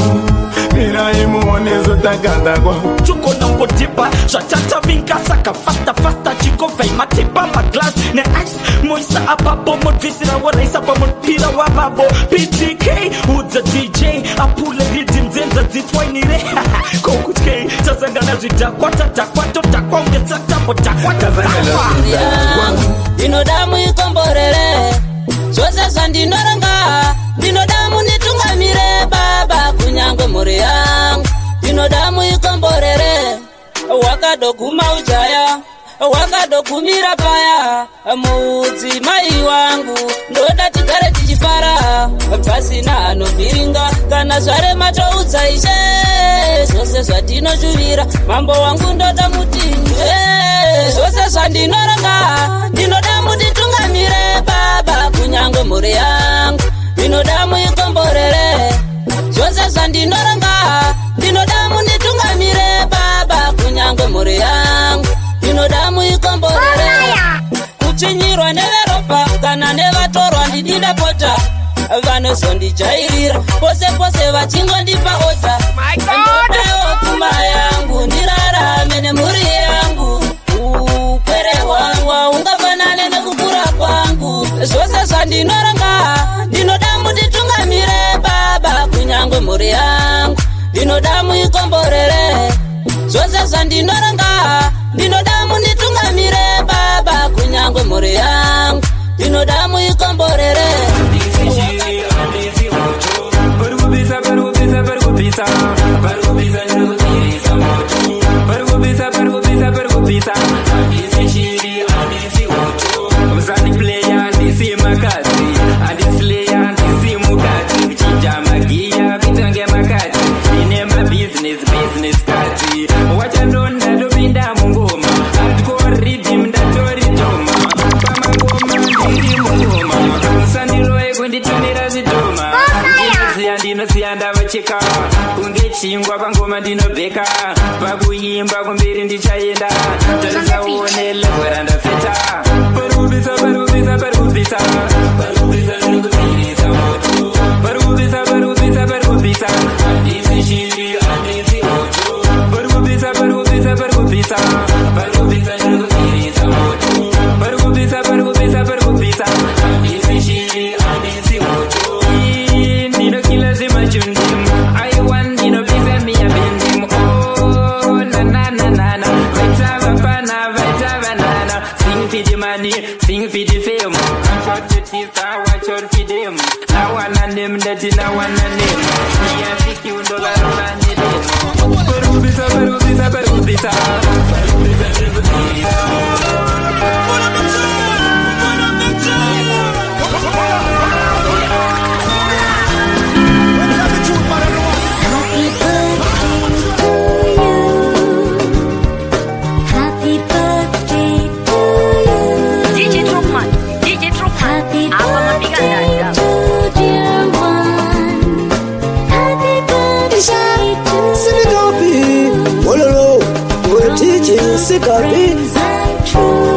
mirai muone izo takadhakwa. Tugona ngodhipa zvatatavinga saka fasta fasta chikovhai matipa maglass neice moisa apapo modvisirawo raisa pamupira wavavo PTK udza DJ apule ridimzenza dzitwainire kokutye tasangana zvidhakwa tadhakwa todhakwa unge tsatambo dhakwa tadhakwa. Ndinoda muikomborere zvose zvandinoronga ndinoda munditungamire baba kunyangwe mhuri yangu ndinoda muikomborere wakadoguma ujaya wakadogumira paya mudzimai wangu ndoda tigare tichifara pasina anovhiringa kana zvarema toudza ishe zvose zvandinoshuvira mambo wangu ndoda mutinzwe zvose zvandinoronga ndinoda munditungamire baba kunyangwe mhuri yangu ndinoda muikomborere zvose zvandinoronga ndinoda munditungamire baba kunyangwe mhuri yangu ndinoda muikomborere kuchinyirwa neveropa kana nevatorwa ndidida pota vanozondijairira pose pose vachingondipa oda. pfuma yangu ndirarame nemhuri yangu. Ukwere hwangu ungafanane nekukura kwangu. Zvose zvandinoranga ndinoda munditungamire baba, kunyangwe mhuri yangu ndinoda muikomborere. Zvose zvandinoranga ndinoda munditungamire baba, kunyangwe mhuri yangu ndinoda muikomborere. Ndinosiya ndavacheka kunge chingwa pangoma ndinobheka pakuimba kumberi ndichaenda tarisaone level randafeta. Parikupisa, parikupisa, parikupisa, parikupisa, ndirikupirisa moto. Parikupisa, parikupisa, parikupisa, handisi shiri, handisi moto. Parikupisa, parikupisa, parikupisa, parikupisa, ndirikupirisa moto. Parikupisa, parikupisa, parikupisa, handisi shiri, handisi moto. Ndinokila zvemachundim aiwa ndinopisa miyabindim. Oh, na na na na na, vaita vapana, vaita vanana. Sing for the money, sing for the fame. Watch out your sister, watch out for them. Nawana name, that nawana name. Iyafiki undovarova nedemo. Parikupisa, parikupisa, parikupisa, parikupisa, ndirikupirisa. Happy birthday to you. DJ Trukman, DJ Trukman, apa mapiga dada. To dear one. Happy birthday to Sikapi, wololo, we DJ Sikapi. Friends and true.